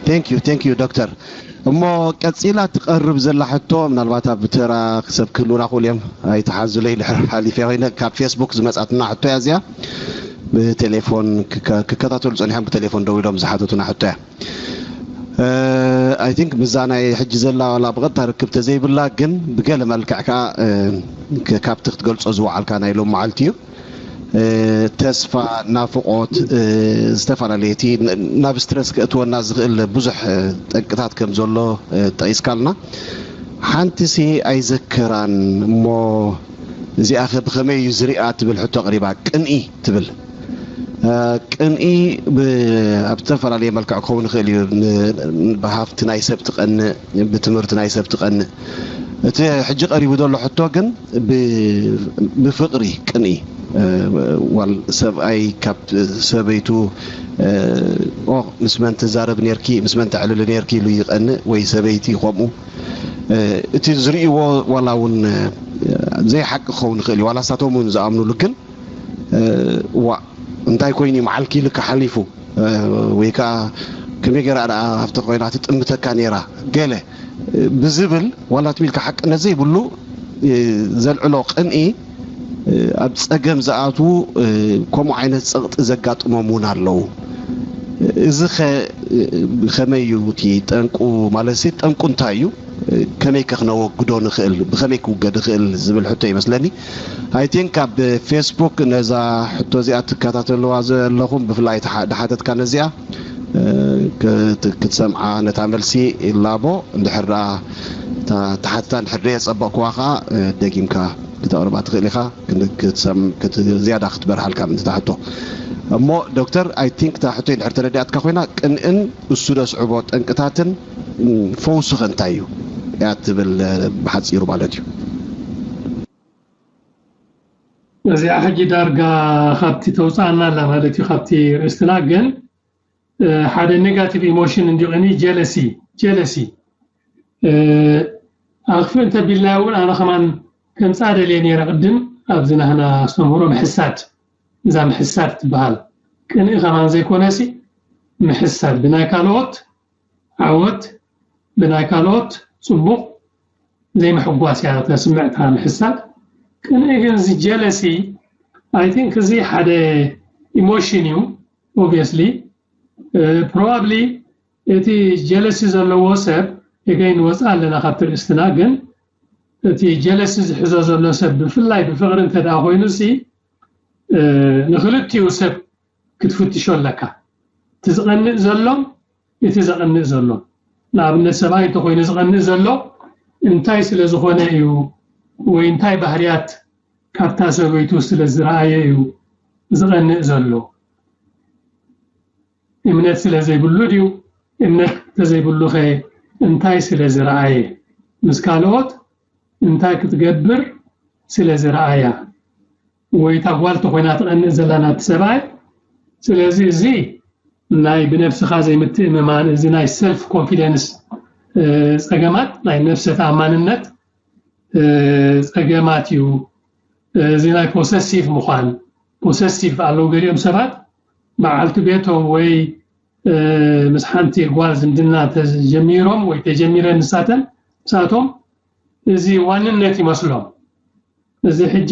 Thank you, thank you, ዶክተር። እሞ ቀጺላ ትቐርብ ዘላ ሕቶ፣ ምናልባት ኣብ ተራ ሰብ ክህልውና ክእሉ እዮም፣ ኣይተሓዙለይ፣ ድሕር ሓሊፈ ኮይነ፣ ካብ ፌስቡክ ዝመጻትና ሕቶ እያ እዚኣ። ብቴሌፎን ክከ- ክከታተሉ ጸኒሖም፣ ብቴሌፎን ደው ኢሎም ዝሓተቱና ሕቶ እያ። I think ምዛ ናይ ሕጂ ዘላ ዋላ ብቐጥታ ርክብ ተዘይብላ፣ ግን ብገለ መልክዕ ከኣ ካብቲ ክትገልጾ ዝወዓልካ ናይ ሎም መዓልቲ እዩ። ተስፋ፣ ናፍቖት፣ ዝተፈላለየ እቲ ናብ ስትረስ ከእትወና ዝኽእል ብዙሕ ጠንቅታት ከም ዘሎ ጠቂስካልና። ሓንቲ ሲ ኣይዘክራን እሞ፣ እዚኣ ኸ ብኸመይ እዩ ዝሪኣ ትብል ሕቶ ኣቕሪባ። ቅንኢ ትብል። ቅንኢ ኣብ ዝተፈላለየ መልክዕ ክኸውን ይኽእል እዩ። ብሃፍቲ ናይ ሰብ ትቐንእ፣ ብትምህርቲ ናይ ሰብ ትቐንእ። እቲ ሕጂ ቀሪቡ ዘሎ ሕቶ ግን ብፍቕሪ ቅንኢ፣ ዋላ ሰብኣይ ካብ ሰበይቱ ምስ መን ትዛረብ ኔርኪ፣ ምስ መን ተዕልሊ ኔርኪ ኢሉ ይቐንእ፣ ወይ ሰበይቲ ከምኡ። እቲ ዝርእይዎ ዋላ እውን ዘይሓቂ ክኸውን ይኽእል እዩ፣ ዋላ ንሳቶም እውን ዝኣምኑሉ። ግን ዋ እንታይ ኮይኑ እዩ መዓልኪ ኢልካ ሓሊፉ፣ ወይ ከዓ ከመይ ገይራ ደኣ ሃፍተ ኮይና ትጥምተካ ነይራ ገለ ብዝብል፣ ዋላ ትም ኢልካ ሓቅነት ዘይብሉ ዘልዕሎ ቅንኢ ኣብ ጸገም ዝኣትዉ፣ ከምኡ ዓይነት ጸቕጢ ዘጋጥሞም እውን ኣለዉ። እዚ ኸ ብኸመይ እዩ እቲ ጠንቁ? ማለት ሲ ጠንቁ እንታይ እዩ? ከመይ ከ ክነወግዶ ንኽእል? ብኸመይ ክውገድ ይኽእል ዝብል ሕቶ ይመስለኒ። I think ኣብ ፌስቡክ ነዛ ሕቶ እዚኣ ትከታተልዋ ዘለኹም፣ ብፍላይ ድሓተትካ ነዚኣ ክትሰምዓ ነታ መልሲ ይላቦ። እንድሕር ደኣ ተሓትታ እንድሕር ደየ ጸበቕክዋ ከዓ ደጊምካ ክተቕርባ ትኽእል ኢኻ። ዝያዳ ክትበርሃልካ ምእንቲ ሕቶ። እሞ ዶክተር፣ I think እታ ሕቶይ እንድሕር ተረዲኣትካ ኮይና፣ ቅንእን እሱ ደስዕቦ ጠንቅታትን ፈውሱ ከ እንታይ እዩ እያ ትብል፣ ብሓፂሩ ማለት እዩ። እዚኣ ሕጂ ዳርጋ ካብቲ ተውፃኣና ኣላ ማለት እዩ፣ ካብቲ ርእስትና። ግን ሓደ ኔጋቲቭ ኢሞሽን እንዲቕኒ ጀለሲ ጀለሲ ኣኽፍእ እንተቢልና እውን ኣነ ከማን ከምፃ ደልየ ነይረ ቅድም ኣብዚ ናህና ኣስተምህሮ ምሕሳድ፣ እዛ ምሕሳድ ትበሃል ቅንኢ ከማን ዘይኮነሲ ምሕሳድ ብናይ ካልኦት ዓወት ብናይ ካልኦት ፅቡቕ ዘይምሕጓስ እያ ተስምዕታ ምሕሳድ። ቅንኢ ግን እዚ ጀለሲ I think እዚ ሓደ ኢሞሽን እዩ። Obviously probably እቲ ጀለሲ ዘለዎ ሰብ እገይ ንወፅእ ኣለና ካብቲ ርእስትና። ግን እቲ ጀለሲ ዝሕዞ ዘሎ ሰብ ብፍላይ ብፍቕሪ እንተ ደኣ ኮይኑ ሲ ንክልቲኡ ሰብ ክትፍትሾ ኣለካ። እቲ ዝቐንእ ዘሎን እቲ ዘቐንእ ዘሎን። ንኣብነት ሰብኣይ እንተኮይኑ ዝቐንእ ዘሎ እንታይ ስለ ዝኾነ እዩ ወይ እንታይ ባህርያት ካብታ ሰበይቱ ስለ ዝረኣየ እዩ ዝቐንእ ዘሎ? እምነት ስለ ዘይብሉ ድዩ? እምነት እንተዘይብሉ ኸ እንታይ ስለ ዝረኣየ? ምስ ካልኦት እንታይ ክትገብር ስለ ዝረኣያ? ወይ እታ ጓል ተኾይና ትቐንእ ዘላ ናቲ ሰብኣይ። ስለዚ እዚ ናይ ብነብስኻ ዘይምትእምማን፣ እዚ ናይ ሰልፍ ኮንፊደንስ ፀገማት፣ ናይ ነብሰ ተኣማንነት ፀገማት እዩ። እዚ ናይ ፖሰሲቭ ምዃን፣ ፖሰሲቭ ኣለዉ ገሊኦም ሰባት በዓልቲ ቤቶም ወይ ምስ ሓንቲ ጓል ዝምድና ተጀሚሮም ወይ ተጀሚረን ንሳተን ንሳቶም እዚ ዋንነት ይመስሎም። እዚ ሕጂ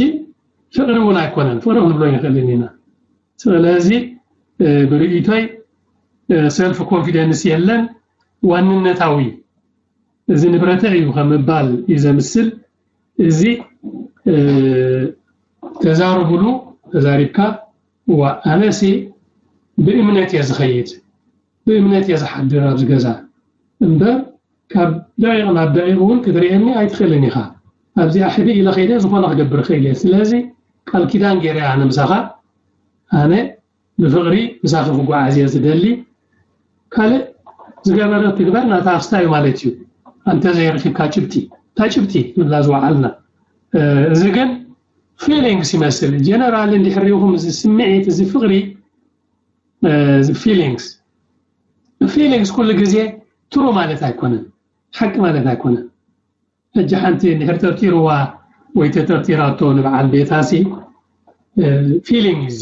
ፍቕሪ እውን ኣይኮነን፣ ፍቕሪ ክንብሎ ይንኽእልን ኢና። ስለዚ ብርእይቶይ ሰልፍ ኮንፊደንስ የለን፣ ዋንነታዊ እዚ ንብረተ እዩ ከምባል እዩ ዘምስል። እዚ ተዛረብሉ ተዛሪብካ እዋ ኣነሲ ብእምነት እየ ዝኸይድ፣ ብእምነት እየ ዝሓድር ኣብዚ ገዛ እምበር ካብ ደቂቕ ናብ ደቂቕ እውን ክትርእየኒ ኣይትኽእልን ኢኻ። ኣብዚኣ ሕድእ ኢለ ከይደ ዝኾነ ክገብር እኽእል እየ። ስለዚ ቃል ኪዳን ገይረ ኣነ ምሳኻ ኣነ ብፍቕሪ ምሳኺ ክጓዓዝ እየ ዝደሊ። ካልእ ዝገበረ ትግበር ናታ ክስታይ ማለት እዩ። ኣንተ ዘይረኺብካ ጭብጢ እታ ጭብጢ ንብላ ዝወዓልና። እዚ ግን ፊሊንግስ ይመስል ጀነራል እንድሕር ሪኢኹም እዚ ስምዒት እዚ ፍቕሪ እዚ ፊሊንግስ ፊሊንግስ ኩሉ ግዜ ትሩ ማለት ኣይኮነን፣ ሓቂ ማለት ኣይኮነን። ሕጂ ሓንቲ እንድሕር ጠርጢርዋ ወይ ተጠርጢራቶ ንበዓል ቤታሲ ፊሊንግ እዚ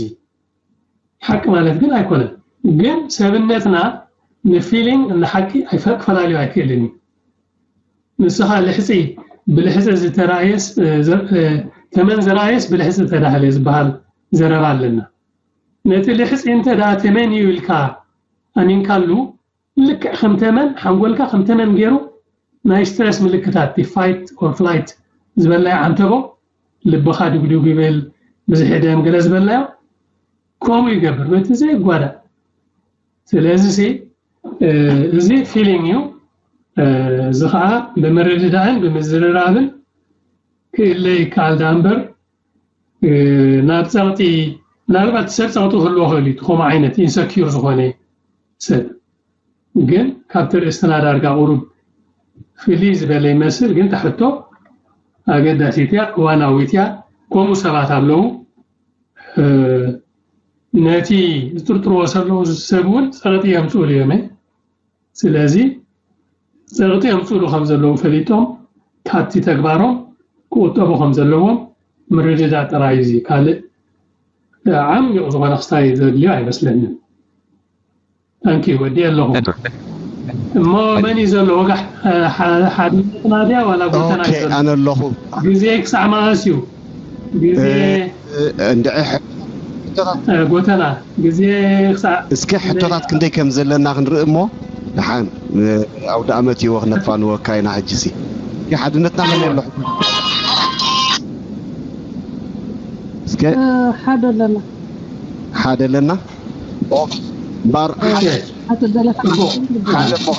ሓቂ ማለት ግን ኣይኮነን። ግን ሰብነትና ንፊሊንግ ንሓቂ ኣይፈ- ክፈላልዮ ኣይክእልን እዩ። ንስኻ ልሕፂ ብልሕፂ ዝተረኣየስ እ፣ ዘ- እ፣ ተመን ዝረኣየስ ብልሕፂ ተዳህለ ዝበሃል ዘረባ ኣለና። ነቲ ልሕፂ እንተ ደኣ ተመን እዩ ኢልካ ኣሚንካሉ፣ ልክዕ ከም ተመን ሓንጎልካ ከም ተመን ገይሩ ናይ ስትረስ ምልክታት ፋይት ኦር ፍላይት ዝበልናዮ ዓንተቦ ልብኻ ድጉድጉ ይብል፣ ብዝሒ ደም ገለ ዝበልናዮ ከምኡ ይገብር በቲ ዘይጓዳእ። ስለዚ ሲ እዚ ፊሊንግ እዩ። እዚ ከዓ ብምርድዳእን ብምዝርራብን ክእለ ይከኣል ዳ እምበር ናብ ፀቕጢ፣ ምናልባት ሰብ ፀቕጢ ክህልዎ ክእል እዩ። ከምኡ ዓይነት ኢንሰኪር ዝኾነ ሰብ ግን ካብቲ ርእስትና ዳርጋ ቁሩብ ፍልይ ዝበለ ይመስል። ግን ታሕቶ ኣገዳሲት እያ፣ እዋናዊት እያ። ከምኡ ሰባት ኣለዉ። ነቲ ዝጥርጥርዎ ዘለዉ ሰብ እውን ፀቕጢ የምፅኡሉ እዮም። ስለዚ ፀቕጢ የምፅኡሉ ከም ዘለዉ ፈሊጦም ካብቲ ተግባሮም ክቁጠቡ ከም ዘለዎም ምርድዳእ ጥራይ እዩ። ካልእ ዓሚቕ ዝኾነ ክስታይ ዘድልዮ ኣይመስለንን። ታንኪ ወዲ ኣለኹ። እሞ መን እዩ ዘሎ? ወጋሕ ሓድነትና ድያ ዋላ ጎተና እዩ ዘሎ? ኣነ ኣለኹ። ግዜ ክሳዕ መኣስ እዩ? ግዜ እንድዒ ጎተና ግዜ ክሳዕ እስኪ ሕቶታት ክንደይ ከም ዘለና ክንርኢ እሞ ደሓን ኣውደ ኣመት ይወ ክነፋንወካ ኢና። ሕጂ ሲ ሓድነትና መን ኣሎ? እስከ ሓደ ኣለና። ሓደ ኣለና። እምበር ሓደ እሞ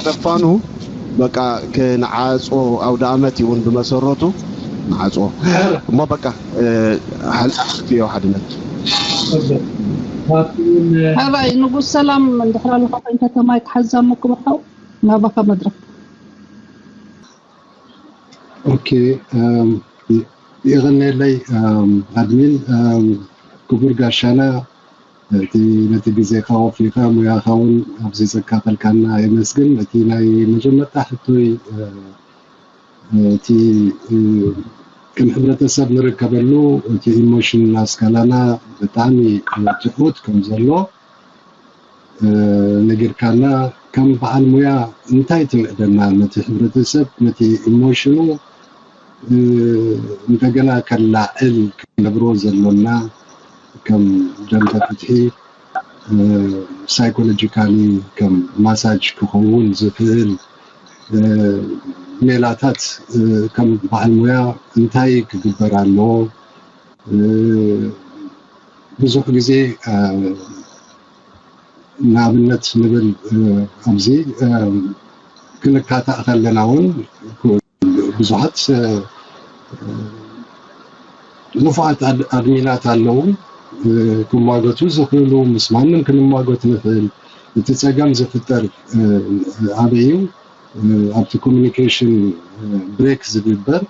ክነፋኑ በቃ ክንዓጾ ኣውደ ኣመት ይውን ብመሰረቱ ንዓጾ እሞ በቃ ሓልዮ ሓድነት። ሕራይ ንጉስ ሰላም እንድሕር ኣለኻ ኮይንካ ተማይ ክሓዛ እሞ ክብርሓው ናባኻ መድረክ። ኦኬ፣ የቐንየለይ ኣድሚን። ክቡር ጋሻና፣ እቲ ነቲ ግዜኻ ወፊኻ ሙያኻ እውን ኣብዚ ዘካፈልካና የመስግን። እቲ ናይ መጀመርታ ሕቶይ፣ እቲ ከም ሕብረተሰብ ንርከበሉ እቲ ኢሞሽን ኣስካላና ብጣዕሚ ትሑት ከም ዘሎ ነጊርካና። ከም በዓል ሙያ እንታይ ትምዕደና ነቲ ሕብረተሰብ ነቲ ኢሞሽኑ እንደገና ከላዕል ክንገብሮ ዘሎና ከም ደንበ ፍትሒ ሳይኮሎጂካሊ ከም ማሳጅ ክኸውን ዝኽእል ሜላታት ከም በዓል ሙያ እንታይ ክግበር ኣለዎ? ብዙሕ ግዜ ንኣብነት ንብል ኣብዚ ክንካታእ ከለና እውን ብዙሓት ንፉዓት ኣድሚናት ኣለዉ ክሟገቱ ዝኽእሉ፣ ምስ ማንም ክንሟገት ንኽእል። እቲ ፀገም ዝፍጠር ኣበይ እዩ? ኣብቲ ኮሚኒኬሽን ብሬክ ዝግበር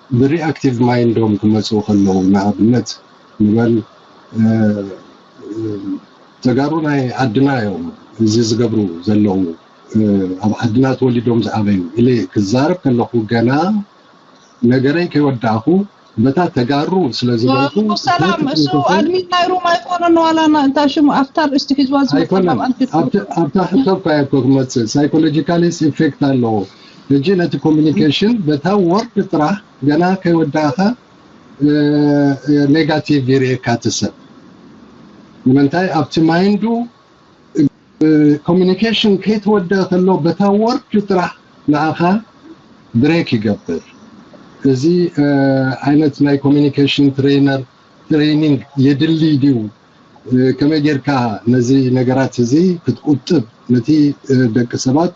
ብሪኣክቲቭ ማይንዶም ክመፅኡ ከለዉ፣ ንኣብነት ንበል ተጋሩ ናይ ዓድና እዮም እዚ ዝገብሩ ዘለዉ፣ ኣብ ዓድና ተወሊዶም ዝዓበዩ ኢለ ክዛረብ ከለኹ ገና ነገረይ ከይወዳእኹ በታ ተጋሩ ስለ ዝበልኩ ሰላም እሱ ኣድሚን ናይ ሩም ኣይኮነን ዋላና እንታይ ሽሙ ኣፍታ ርእስቲ ሒዝዋ ዝመፅእ ኣይኮነን። ኣብታ ሕቶ እኳ እኮ ክመፅእ ሳይኮሎጂካሊስ ኢፌክት ኣለዎ። ሕጂ ነቲ ኮሚኒኬሽን በታ ወርድ ጥራሕ ገና ከይወዳእኻ ኔጋቲቭ ይርእየካ እቲ ሰብ። ንምንታይ ኣብቲ ማይንዱ ኮሚኒኬሽን ከይተወደአ ከሎ በታ ወርድ ጥራሕ ንዓኻ ብሬክ ይገብር። እዚ ዓይነት ናይ ኮሚኒኬሽን ትሬነር ትሬኒንግ የድሊ ድዩ? ከመይ ጌርካ ነዚ ነገራት እዚ ክትቁጥብ ነቲ ደቂ ሰባት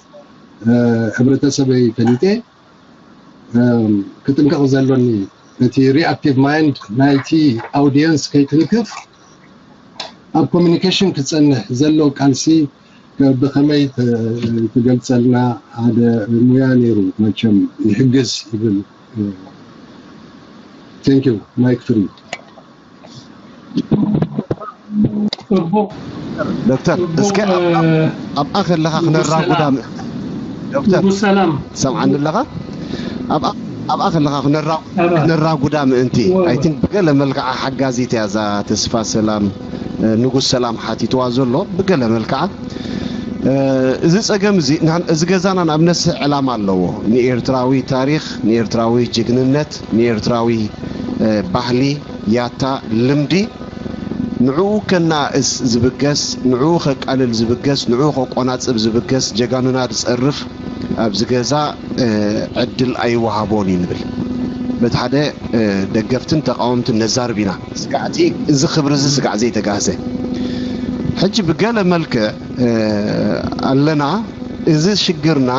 ሕብረተሰበይ ፈሊጤ ክጥንቀቕ ዘሎኒ ነቲ ሪኣክቲቭ ማይንድ ናይቲ ኣውዲየንስ ከይትንክፍ ኣብ ኮሚኒኬሽን ክጸንሕ ዘሎ ቃልሲ ብኸመይ ትገልጸልና? ሓደ ሙያ ነይሩ መቸም ይሕግዝ ይብል። Thank you. Mic free. ዶክተር እስከ ኣብኣ ከለኻ ክነራጉዳ ዶክተር ሰምዓኒ ኣለኻ? ኣብኣ ከለኻ ክነራጉዳ ምእንቲ ኣይ ቲንክ ብገለ መልክዓ ሓጋዚት እያ እዛ ተስፋ ሰላም ንጉስ ሰላም ሓቲትዋ ዘሎ ብገለ መልክዓ እዚ ጸገም እዚ እዚ ገዛና ንኣብነት ዕላማ ኣለዎ። ንኤርትራዊ ታሪኽ፣ ንኤርትራዊ ጅግንነት፣ ንኤርትራዊ ባህሊ፣ ያታ፣ ልምዲ ንዕኡ ከነኣእስ ዝብገስ፣ ንዕኡ ከቃልል ዝብገስ፣ ንዕኡ ከቆናጽብ ዝብገስ፣ ጀጋኑና ዝጸርፍ ኣብዚ ገዛ ዕድል ኣይወሃቦን እዩ ንብል። በቲ ሓደ ደገፍትን ተቃወምትን ነዛርብ ኢና። ስጋዕቲ እዚ ክብሪ እዚ ስጋዕ ዘይተጋህሰ ሕጂ ብገለ መልክዕ ኣለና። እዚ ሽግርና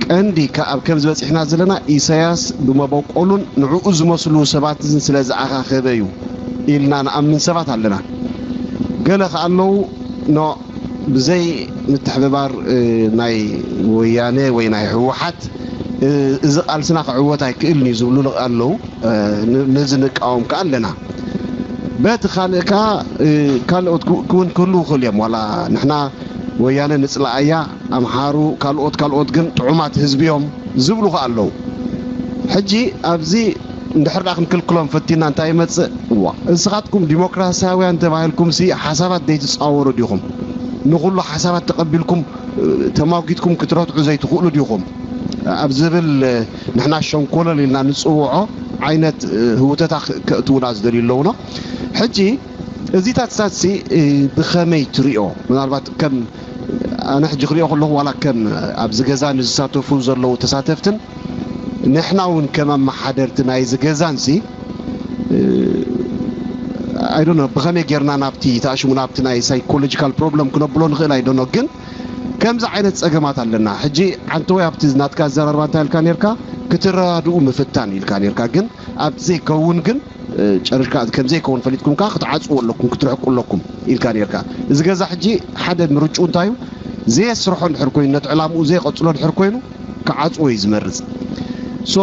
ቀንዲ ከ ኣብ ከም ዝበፂሕና ዘለና ኢሳያስ ብመበቆሉን ንዕኡ ዝመስሉ ሰባትን ስለ ዝኣኻኸበ እዩ ኢልና ንኣምን ሰባት ኣለና። ገለ ከ ኣለዉ ኖ ብዘይ ምትሕብባር ናይ ወያነ ወይ ናይ ህወሓት እዚ ቃልስና ክዕወት ኣይክእልን እዩ ዝብሉ ኣለዉ። ነዚ ንቃወም ከ ኣለና። በቲ ካልእ ከ ካልኦት ክውን ክህልዉ ይኽእሉ እዮም። ዋላ ንሕና ወያነ ንፅላኣያ ኣምሓሩ ካልኦት ካልኦት ግን ጥዑማት ህዝቢ እዮም ዝብሉ ከ ኣለዉ። ሕጂ ኣብዚ እንድሕር ደኣ ክንክልክሎም ፈቲና እንታይ ይመፅእ? እዋ ንስኻትኩም ዲሞክራሲያውያን ተባሂልኩም ሲ ሓሳባት ዘይትፃወሩ ዲኹም? ንኩሉ ሓሳባት ተቐቢልኩም ተማጒትኩም ክትረትዑ ዘይትኽእሉ ዲኹም? ኣብ ዝብል ንሕና ሸንኮለል ኢልና ንፅውዖ ዓይነት ህውተታ ከእትውና ዝደልዩ ኣለውና። ሕጂ እዚታት ሳትሲ ብኸመይ ትሪኦ? ምናልባት ከም ኣነ ሕጂ ክሪኦ ከለኹ ዋላ ከም ኣብዚ ገዛ ንዝሳተፉ ዘለዉ ተሳተፍትን ንሕና እውን ከም ኣመሓደርቲ ናይዚ ገዛን ሲ ኣይዶኖ ብኸመይ ጌርና ናብቲ ተኣሽሙ ናብቲ ናይ ሳይኮሎጂካል ፕሮብለም ክነብሎ ንኽእል ኣይዶኖ ግን ከምዚ ዓይነት ጸገማት ኣለና። ሕጂ ዓንተወይ ኣብቲ ናትካ ኣዘራርባ እንታይ ኢልካ ኔርካ? ክትረዳድኡ ምፍታን ኢልካ ኔርካ። ግን ኣብቲ ዘይከውን ግን ጨርሽካ ከም ዘይከውን ፈሊጥኩም ከኣ ክትዓጽዎ ኣለኩም ክትርሕቁ ኣለኩም ኢልካ ኔርካ። እዚ ገዛ ሕጂ ሓደ ምርጭኡ እንታይ እዩ? ዘየስርሖ እንድሕር ኮይኑ ነቲ ዕላምኡ ዘየቐጽሎ እንድሕር ኮይኑ ክዓጽዎ እዩ ዝመርጽ። ሶ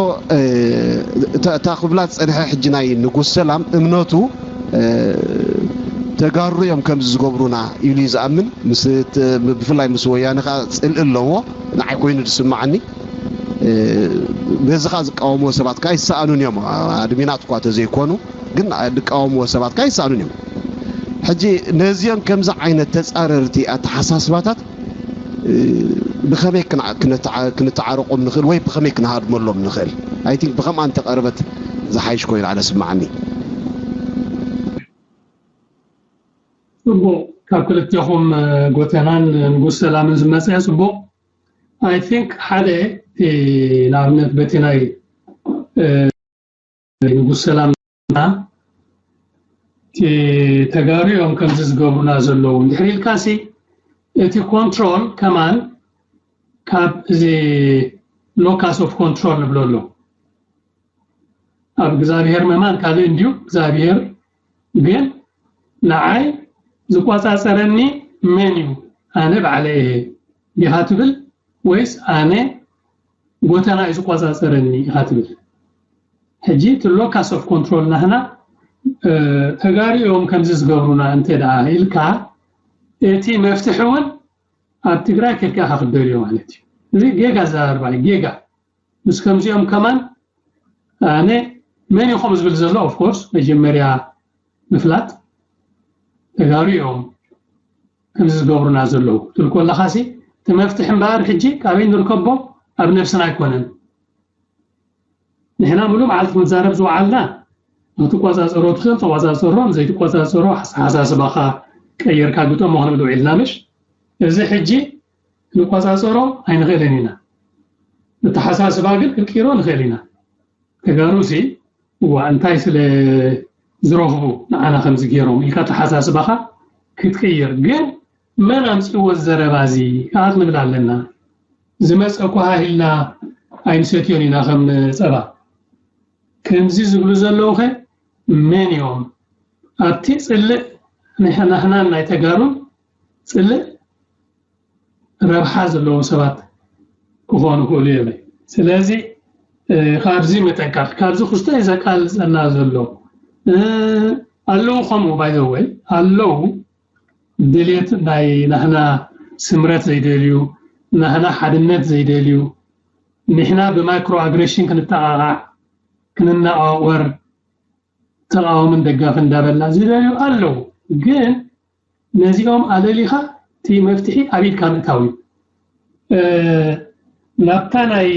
እታ ክብላ ዝጸንሐ ሕጂ ናይ ንጉስ ሰላም እምነቱ ተጋሩ እዮም ከምዚ ዝገብሩና ኢሉ እዩ ዝኣምን። ብፍላይ ምስ ወያነ ከዓ ፅልኢ ኣለዎ። ንዓይ ኮይኑ ዝስማዓኒ በዚ ከዓ ዝቃወምዎ ሰባት ከዓ ይሰኣኑን እዮም። ኣድሚናት እኳ ተዘይኮኑ ግን ዝቃወምዎ ሰባት ከዓ ይሰኣኑን እዮም። ሕጂ ነዚኦም ከምዚ ዓይነት ተፃረርቲ ኣተሓሳስባታት ብኸመይ ክንተዓረቆም ንኽእል ወይ ብኸመይ ክንሃድመሎም ንኽእል? ኣይ ቲንክ ብኸምኣ እንተቐርበት ዝሓይሽ ኮይኑ ኣነ ስማዓኒ። ጽቡቕ፣ ካብ ክልቴኹም ጎተናን ንጉስ ሰላምን ዝመጸ ጽቡቕ። ኣይ ቲንክ ሓደ ንኣብነት በቲ ናይ ንጉስ ሰላምና ተጋሩ እዮም ከምዚ ዝገብሩና ዘለዉ እንድሕር ኢልካሲ እቲ ኮንትሮል ከማን ካብ እዚ ሎካስ ኦፍ ኮንትሮል ንብሎ ኣሎ ኣብ እግዚኣብሔር መማን ካልእ እንድዩ እግዚኣብሔር ግን ንዓይ ዝቆጻጸረኒ መን እዩ ኣነ ባዕለ እየ ዲኻ ትብል ወይስ ኣነ ጎተና እዩ ዝቆጻጸረኒ ኢኻ ትብል ሕጂ እቲ ሎካስ ኦፍ ኮንትሮል ናህና ተጋሩ እዮም ከምዚ ዝገብሩና እንተ ደኣ ኢልካ እቲ መፍትሒ እውን ኣብ ትግራይ ከድካ ኢኻ ክትደልዮ ማለት እዩ እዚ ጌጋ ኣዘራርባ እዩ ጌጋ ምስ ከምዚኦም ከማን ኣነ መን ኢኹም ዝብል ዘሎ ኦፍኮርስ መጀመርያ ምፍላጥ ተጋሩ እዮም ከምዚ ዝገብሩና ዘለዉ ትብል ከለኻሲ እቲ መፍትሒ እምበኣር ሕጂ ካበይ ንርከቦ ኣብ ነብስና ኣይኮነን ንሕና ሙሉእ መዓልቲ ክንዛረብ ዝወዓልና ንክትቆፃፀሮ ትኽእል ተቆፃፀሮ ንዘይትቆፃፀሮ ኣተሓሳስባኻ ቀይርካ ግጠሞ ክንብል ውዒልና ምሽ እዚ ሕጂ ክንቆፃፀሮ ኣይንኽእልን ኢና። ኣተሓሳስባ ግን ክንቅይሮ ንኽእል ኢና። ተጋሩ ሲ እዋ እንታይ ስለ ዝረኽቡ ንዓና ከምዚ ገይሮም ኢልካ ኣተሓሳስባኻ ክትቅይር ግን መን ኣምፅእዎ ዘረባ እዚ ከዓ ክንብል ኣለና። ዝመፀ እኳ ሃሂልና ኣይንሰትዮን ኢና ከም ፀባ። ከምዚ ዝብሉ ዘለዉ ኸ መን እዮም? ኣብቲ ፅልእ ናህናን ናይ ተጋሩን ፅልእ ረብሓ ዘለዎም ሰባት ክኾኑ ክእሉ እዮም። ስለዚ ካብዚ ምጥንቃቕ፣ ካብዚ ክስቶ እዩ ዘቃልፀና ዘሎ። ኣለዉ ከምኡ ባይዘወይ ኣለዉ ድሌት ናይ ናህና ስምረት ዘይደልዩ፣ ናህና ሓድነት ዘይደልዩ፣ ንሕና ብማይክሮ ኣግሬሽን ክንጠቓቓዕ፣ ክንነቓወር፣ ተቓዋምን ደጋፊ እንዳበልና ዝደልዩ ኣለዉ። ግን ነዚኦም ኣለሊኻ እቲ መፍትሒ ኣብ ኢድካ ምእታው እዩ። ናብታ ናይ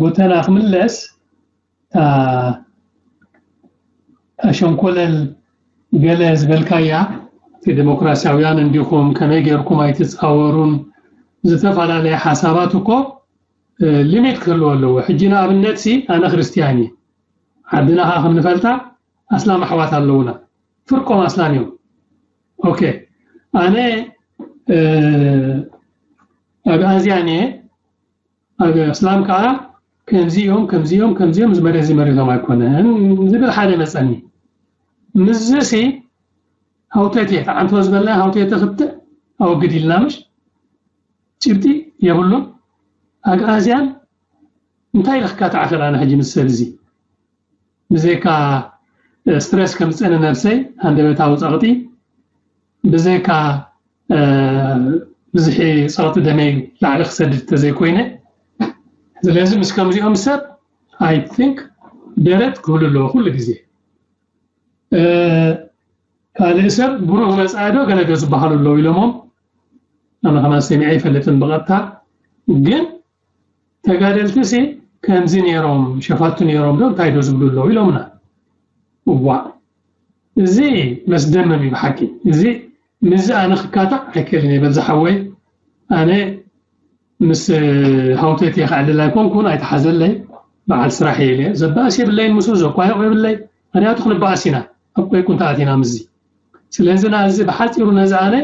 ጎተና ክምለስ፣ ኣሸንኮለል ገለ ዝበልካያ፣ እቲ ዴሞክራሲያውያን እንዲኹም፣ ከመይ ጌርኩም ኣይትፃወሩን፣ ዝተፈላለየ ሓሳባት እኮ ሊሚት ክህልዎ ኣለዎ። ሕጂ ንኣብነት ሲ ኣነ ክርስትያን እየ፣ ዓድና ከዓ ከምንፈልጣ ኣስላም ኣሕዋት ኣለውና፣ ፍርቆም ኣስላም እዮም። ኦኬ፣ ኣነ ኣግኣዝያን እየ፣ ኣስላም ከዓ ከምዚ እዮም ከምዚ እዮም ከምዚ እዮም፣ እዚ መሬት እዚ መሬቶም ኣይኮነን ዝብል ሓደ መፀኒ። ምስዚ ሲ ሃውተቴ ተዓንቶ ዝበልና ሃውተቴ ክትዕ ኣወግድ ኢልና ምሽ ጭብጢ የብሉን። ኣግኣዝያን እንታይ ኢልካ ተዓኸል ኣነ ሕጂ ምስ ሰብ እዚ ብዘይካ ስትረስ ከምፀኒ ነብሰይ፣ ሃንደበታዊ ፀቕጢ፣ ብዘይካ ብዝሒ ፀቕጢ ደመይ ላዕሊ ክሰድድ ተዘይኮይነ። ስለዚ ምስ ከምዚኦም ሰብ ኣይ ቲንክ ደረት ክህሉ ኣለዎ ኩሉ ግዜ። ካልእ ሰብ ብሩህ መፃኢ ዶ ገለ ዶ ዝበሃሉ ኣለዉ ኢሎሞም ኣነ ከማን ሰሚዐ ይፈልጥን ብቐጥታ። ግን ተጋደልቲ ሲ ከምዚ ነይሮም ሸፋቱ ነይሮም ዶ እንታይ ዶ ዝብሉ ኣለዉ ኢሎምና። እዋ፣ እዚ መስደመም እዩ ብሓቂ። እዚ ምስዚ ኣነ ክካታዕ ኣይክእልን እየ በዚ ሓወይ። ኣነ ምስ ሃውተት እየ ክዕልል ኣይኮንኩን፣ ኣይተሓዘለይ። በዓል ስራሕ እየ ኢለ ዘባእስ የብለይን፣ ምስኡ ዘቋየቑ የብለይ። ምክንያቱ ክንበኣስ ኢና፣ ኣብ ቆይቁ እንተኣቲና ምስዚ። ስለዚ ናዚ ብሓፂሩ ነዚ ኣነ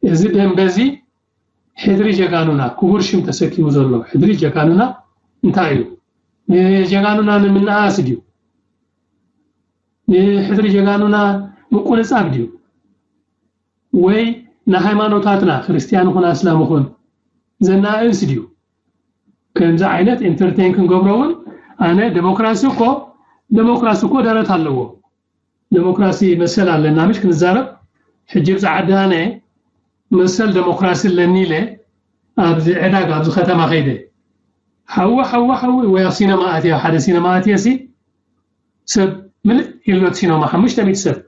እዚ ደንበ እዚ ሕድሪ ጀጋኑና ክቡር ሽም ተሰኪሙ ዘሎ ሕድሪ ጀጋኑና እንታይ እዩ? ንጀጋኑና ንምንኣስ ድዩ? ንሕድሪ ጀጋኑና ምቁንጻብ ድዩ? ወይ ንሃይማኖታትና ክርስትያን ይኹን ኣስላም ይኹን ዘናእስ ድዩ? ከምዚ ዓይነት ኢንተርቴን ክንገብሮ እውን ኣነ ዴሞክራሲ እኮ ዴሞክራሲ እኮ ደረት ኣለዎ። ዴሞክራሲ መሰል ኣለና ምሽ ክንዛረብ። ሕጂ ብዚ ዓዲ ኣነ መሰል ዴሞክራሲ ኣለኒ ኢለ ኣብዚ ዕዳጋ ኣብዚ ከተማ ከይደ ሓዊ ሓዊ ሓዊ ወይ ኣብ ሲነማ ኣትየ ሓደ ሲነማ ኣትየ ሲ ሰብ ምልእ ኢልበት ሲነማ ሓሙሽተ ሚእቲ ሰብ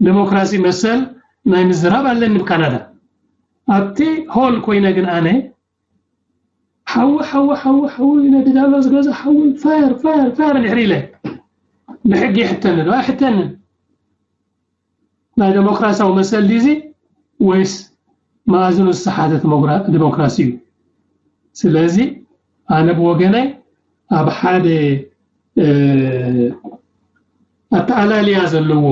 ዴሞክራሲ መሰል ናይ ምዝራብ ኣለኒ ብካናዳ። ኣብቲ ሆል ኮይነ ግን ኣነ ሓዊ ሓዊ ሓዊ ሓዊ ይነድድ ኣሎ ዝገዛ ሓዊ ፋየር ፋየር ፋየር ድሕሪ ኢለ ብሕጊ ይሕተኒ ዶ ኣይሕተንን? ናይ ዴሞክራሲያዊ መሰል ድዚ ወይስ መኣዝኑ ዝሰሓተ ዴሞክራሲ እዩ? ስለዚ ኣነ ብወገነይ ኣብ ሓደ ኣተኣላልያ ዘለዎ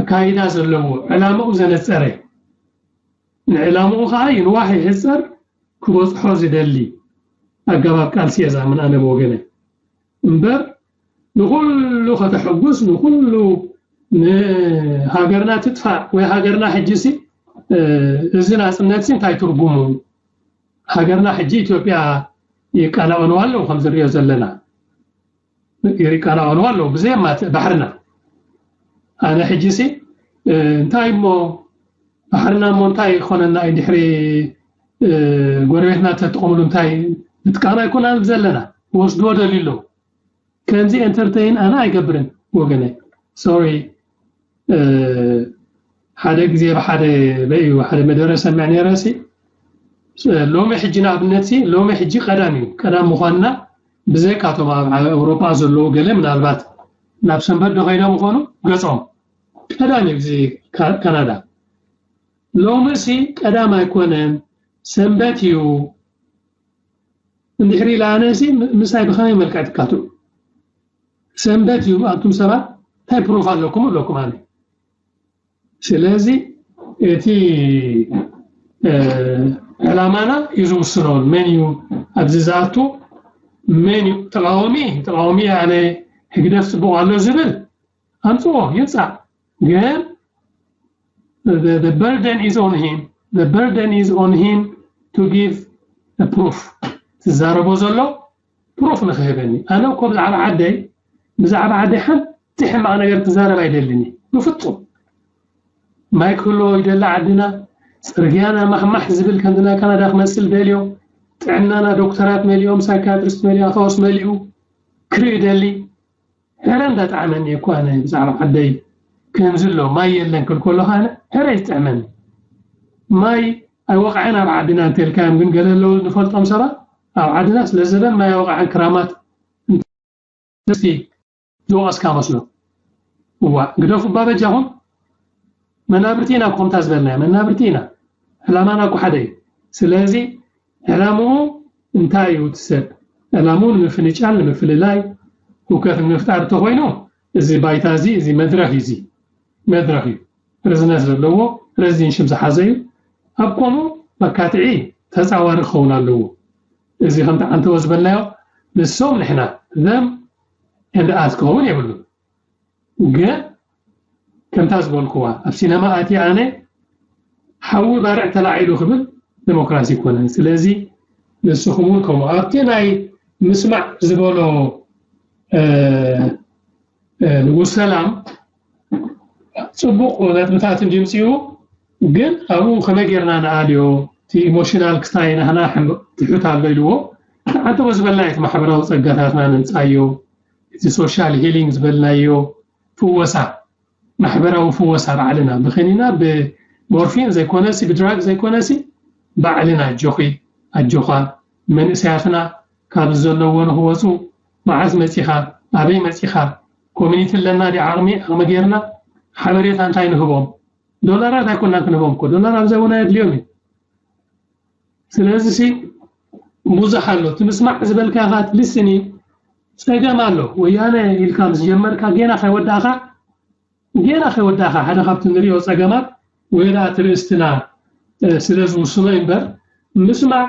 ኣካይዳ ዘለዎ ዕላምኡ ዘነፀረ ንዕላምኡ ከዓ ይንዋሕ ይሕፀር ክበፅሖ ዝደሊ ኣገባብ ቃልሲ እየ ዝኣምን ኣነ ብወገነ። እምበር ንኩሉ ከተሐጉስ ንኩሉ ንሃገርና ትጥፋእ ወይ ሃገርና ሕጂ ሲ እዚ ናፅነት ሲ እንታይ ትርጉሙ? ሃገርና ሕጂ ኢትዮጵያ ይቃናቐንዋ ኣለዉ ከም ዝሪኦ ዘለና ይቃናቐንዋ ኣለዉ ብዘየማትእ ባሕርና። ኣነ ሕጂ ሲ እንታይ እሞ ባሕርና እሞ እንታይ ይኾነና እዩ ድሕሪ ጎረቤትና ተጠቐምሉ እንታይ ምጥቃም ኣይኮናን ዘለና ወስድዎ ደልዩ ኣለዉ። ከምዚ ኤንተርተይን ኣነ ኣይገብርን ወገነ ሶሪ። ሓደ ግዜ ብሓደ በዩ ሓደ መደረ ሰምዕ ነይረ ሲ ሎሚ ሕጂ ንኣብነት ሲ ሎሚ ሕጂ ቀዳም እዩ ቀዳም ምኳንና ብዘይካቶም ኣብ ኤውሮጳ ዘለዉ ገለ ምናልባት ናብ ሰንበት ዶ ከይዶም ምኾኑ ገጾም ቀዳም እዩ እዚ ካናዳ ሎሚ ሲ ቀዳም ኣይኮነን ሰንበት እዩ። እንድሕሪ ኢለ ኣነ ሲ ምሳይ ብኸመይ መልክዕ ትካትዑ? ሰንበት እዩ ኣንቱም ሰባት እንታይ ፕሩፍ ኣለኩም ኣለኩም ኣነ ስለዚ እቲ ዕላማና እዩ ዝውስኖ መን እዩ ኣብዚ ዝኣቱ መን እዩ ተቃዋሚ ተቃዋሚ ኣነ ህግደፍ ፅቡቅ ኣሎ ዝብል ኣምፅዎ ይምፃእ ግን the burden is on him the burden is on him to give proof ትዛረቦ ዘሎ ፕሩፍ ንክህበኒ ኣነ እኮ ብዛዕባ ዓደይ ብዛዕባ ዓደይ ሓንቲ ሕማቕ ነገር ክዛረብ ኣይደልን ብፍፁም ማይ ክህልዎ ይደሊ ዓድና ፅርግያና ማሕማሕ ዝብል ከምዚ ናይ ካናዳ ክመስል ደልዮ ጥዕናና ዶክተራት መሊኦም ሳይካትሪስት መሊኦም ፈውስ መሊኡ ክርኢ ደሊ ሕረ እንዳጣዕመኒ እኮ ኣነ ብዛዕባ ዓደይ ከምዚ ኣሎ ማይ የለን ክብል ከለኹ ኣነ ሕረ ይጥዕመኒ ማይ ኣይወቕዐን ኣብ ዓድና እንተልካዮም፣ ግን ገለ ኣለዉ ንፈልጦም ሰባት ኣብ ዓድና ስለ ዘበን ማይ ኣይወቕዐን ክራማት እንተስቲ ዝወቐስካ መስሎ። እዋ ግደፉ እባ በጃኹም። መናብርቲ ኢና እኮ ከምታ ዝበልናዮ፣ መናብርቲ ኢና። ዕላማና እኮ ሓደ እዩ። ስለዚ ዕላምኡ እንታይ እዩ እቲ ሰብ? ዕላምኡ ንምፍንጫል፣ ንምፍልላይ፣ ህውከት ንምፍጣር እንተኾይኑ፣ እዚ ባይታ እዚ፣ እዚ መድረኽ እዩ፣ እዚ መድረኽ እዩ። ርዝነት ዘለዎ፣ ረዚን ሽም ዝሓዘ እዩ። ኣብ ከምኡ መካትዒ ተጻዋሪ ክኸውን ኣለዎ። እዚ ከምቲ ዓንተቦ ዝበልናዮ፣ ንሶም ንሕና፣ them and us ክኸውን የብሉን። ግን ከምታ ዝበልክዋ፣ ኣብ ሲነማ ኣትየ ኣነ ሓዊ ባርዕ ተላዒሉ ክብል ዲሞክራሲ ኣይኮነን። ስለዚ ንስኹም እውን ከምኡ ኣብቲ ናይ ምስማዕ ዝበሎ፣ እ፣ እ፣ ንጉስ ሰላም ጽቡቕ ነጥብታት እንድዩ ምጽኡ፣ ግን ኣብኡ ከመይ ጌርና ንኣልዮ፣ እቲ ኢሞሽናል ክስታይ ናህና ሕም-፣ ትሑት ኣሎ ኢልዎ። ንዓንተቦ ዝበልና እቲ ማሕበራዊ ጸጋታትና ነምጻዮ፣ እቲ ሶሻል ሂሊንግ ዝበልናዮ ፍወሳ፣ ማሕበራዊ ፍወሳ ባዕልና ብኸኒና ብሞርፊን ዘይኮነሲ ብድራግ ዘይኮነሲ ባዕልና ኣጆኺ ኣጆኻ መንእሰያትና ካብ ዘለዎ ንክወፁ መዓዝ መፂኻ ኣበይ መፂኻ ኮሚኒቲ ኣለና ዲ ዓቕሚ ዓቕሚ ጌርና ሓበሬታ እንታይ ንህቦም ዶላራት ኣይኮናን ክንህቦም እኮ ዶላር ኣብዛ እውን ኣየድልዮም እዩ ስለዚ ሲ ብዙሕ ኣሎ እቲ ምስማዕ ዝበልካ ኢኻ ትልስኒ ጸገም ኣሎ ወያነ ኢልካ ምስ ጀመርካ ጌና ከይወዳእካ ጌና ከይወዳእካ ሓደ ካብቲ ንሪኦ ጸገማት ወይ ደኣ ትርእስትና ስለ ዝውስኖ እምበር ምስማዕ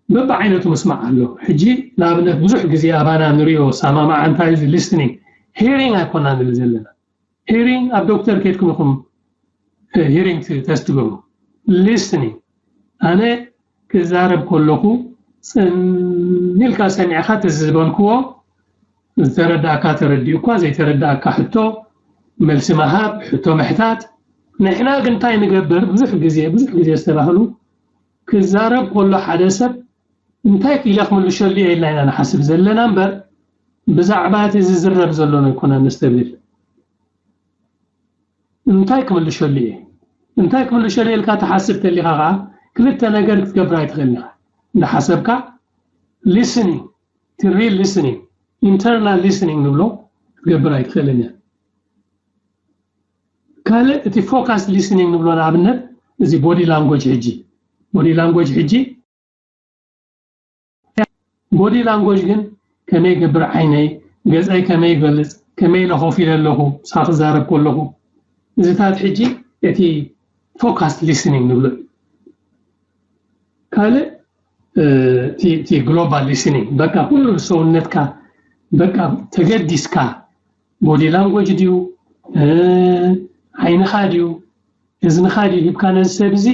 በብዓይነቱ ምስማዕ ኣሎ ሕጂ ንኣብነት ብዙሕ ግዜ ኣባና ንሪኦ ሳማማዓ እንታይ እዚ ሊስኒንግ ሄሪንግ ኣይኮና ንብል ዘለና ሄሪንግ ኣብ ዶክተር ከድኩም ኢኹም ሄሪንግ ተስትገብሩ ሊስኒንግ ኣነ ክዛረብ ከለኹ ጽን ኢልካ ሰሚዕካ እቲ ዝበልክዎ ዝተረዳእካ ተረዲኡካ ዘይተረዳእካ ሕቶ መልሲ ምሃብ ሕቶ ምሕታት ንሕና ግን እንታይ ንገብር ብዙሕ ግዜ ብዙሕ ግዜ ዝተባህሉ ክዛረብ ከሎ ሓደ ሰብ እንታይ ኢለ ክምልሸሉ እየ ኢልና ኢና ንሓስብ ዘለና እምበር ብዛዕባ እቲ ዝዝረብ ዘሎ ኣይኮና ነስተብህል እንታይ ክምልሸሉ እየ እንታይ ክምልሸሉ እየ ኢልካ ትሓስብ ተሊኻ ከዓ ክልተ ነገር ክትገብር ኣይትኽእል ኢኻ እንዳሓሰብካ listening to real listening internal listening ንብሎ ክትገብር ኣይትኽእልን እያ ካልእ እቲ focused listening ንብሎ ንኣብነት እዚ body language ሕጂ body language ሕጂ body language ግን ከመይ ገብር ዓይነይ ገፀይ ከመይ ይገልፅ ከመይ ኢለ ኮፍ ኢለ ኣለኹ ምሳኺ ክዛረብ ከለኹ እዚታት ሕጂ እቲ focused listening ንብሎ እዩ ካልእ እቲ global listening በቃ ኩሉ ሰውነትካ በቃ ተገዲስካ body language ድዩ ዓይንኻ ድዩ እዝንኻ ድዩ ሂብካ ነዚ ሰብ እዚ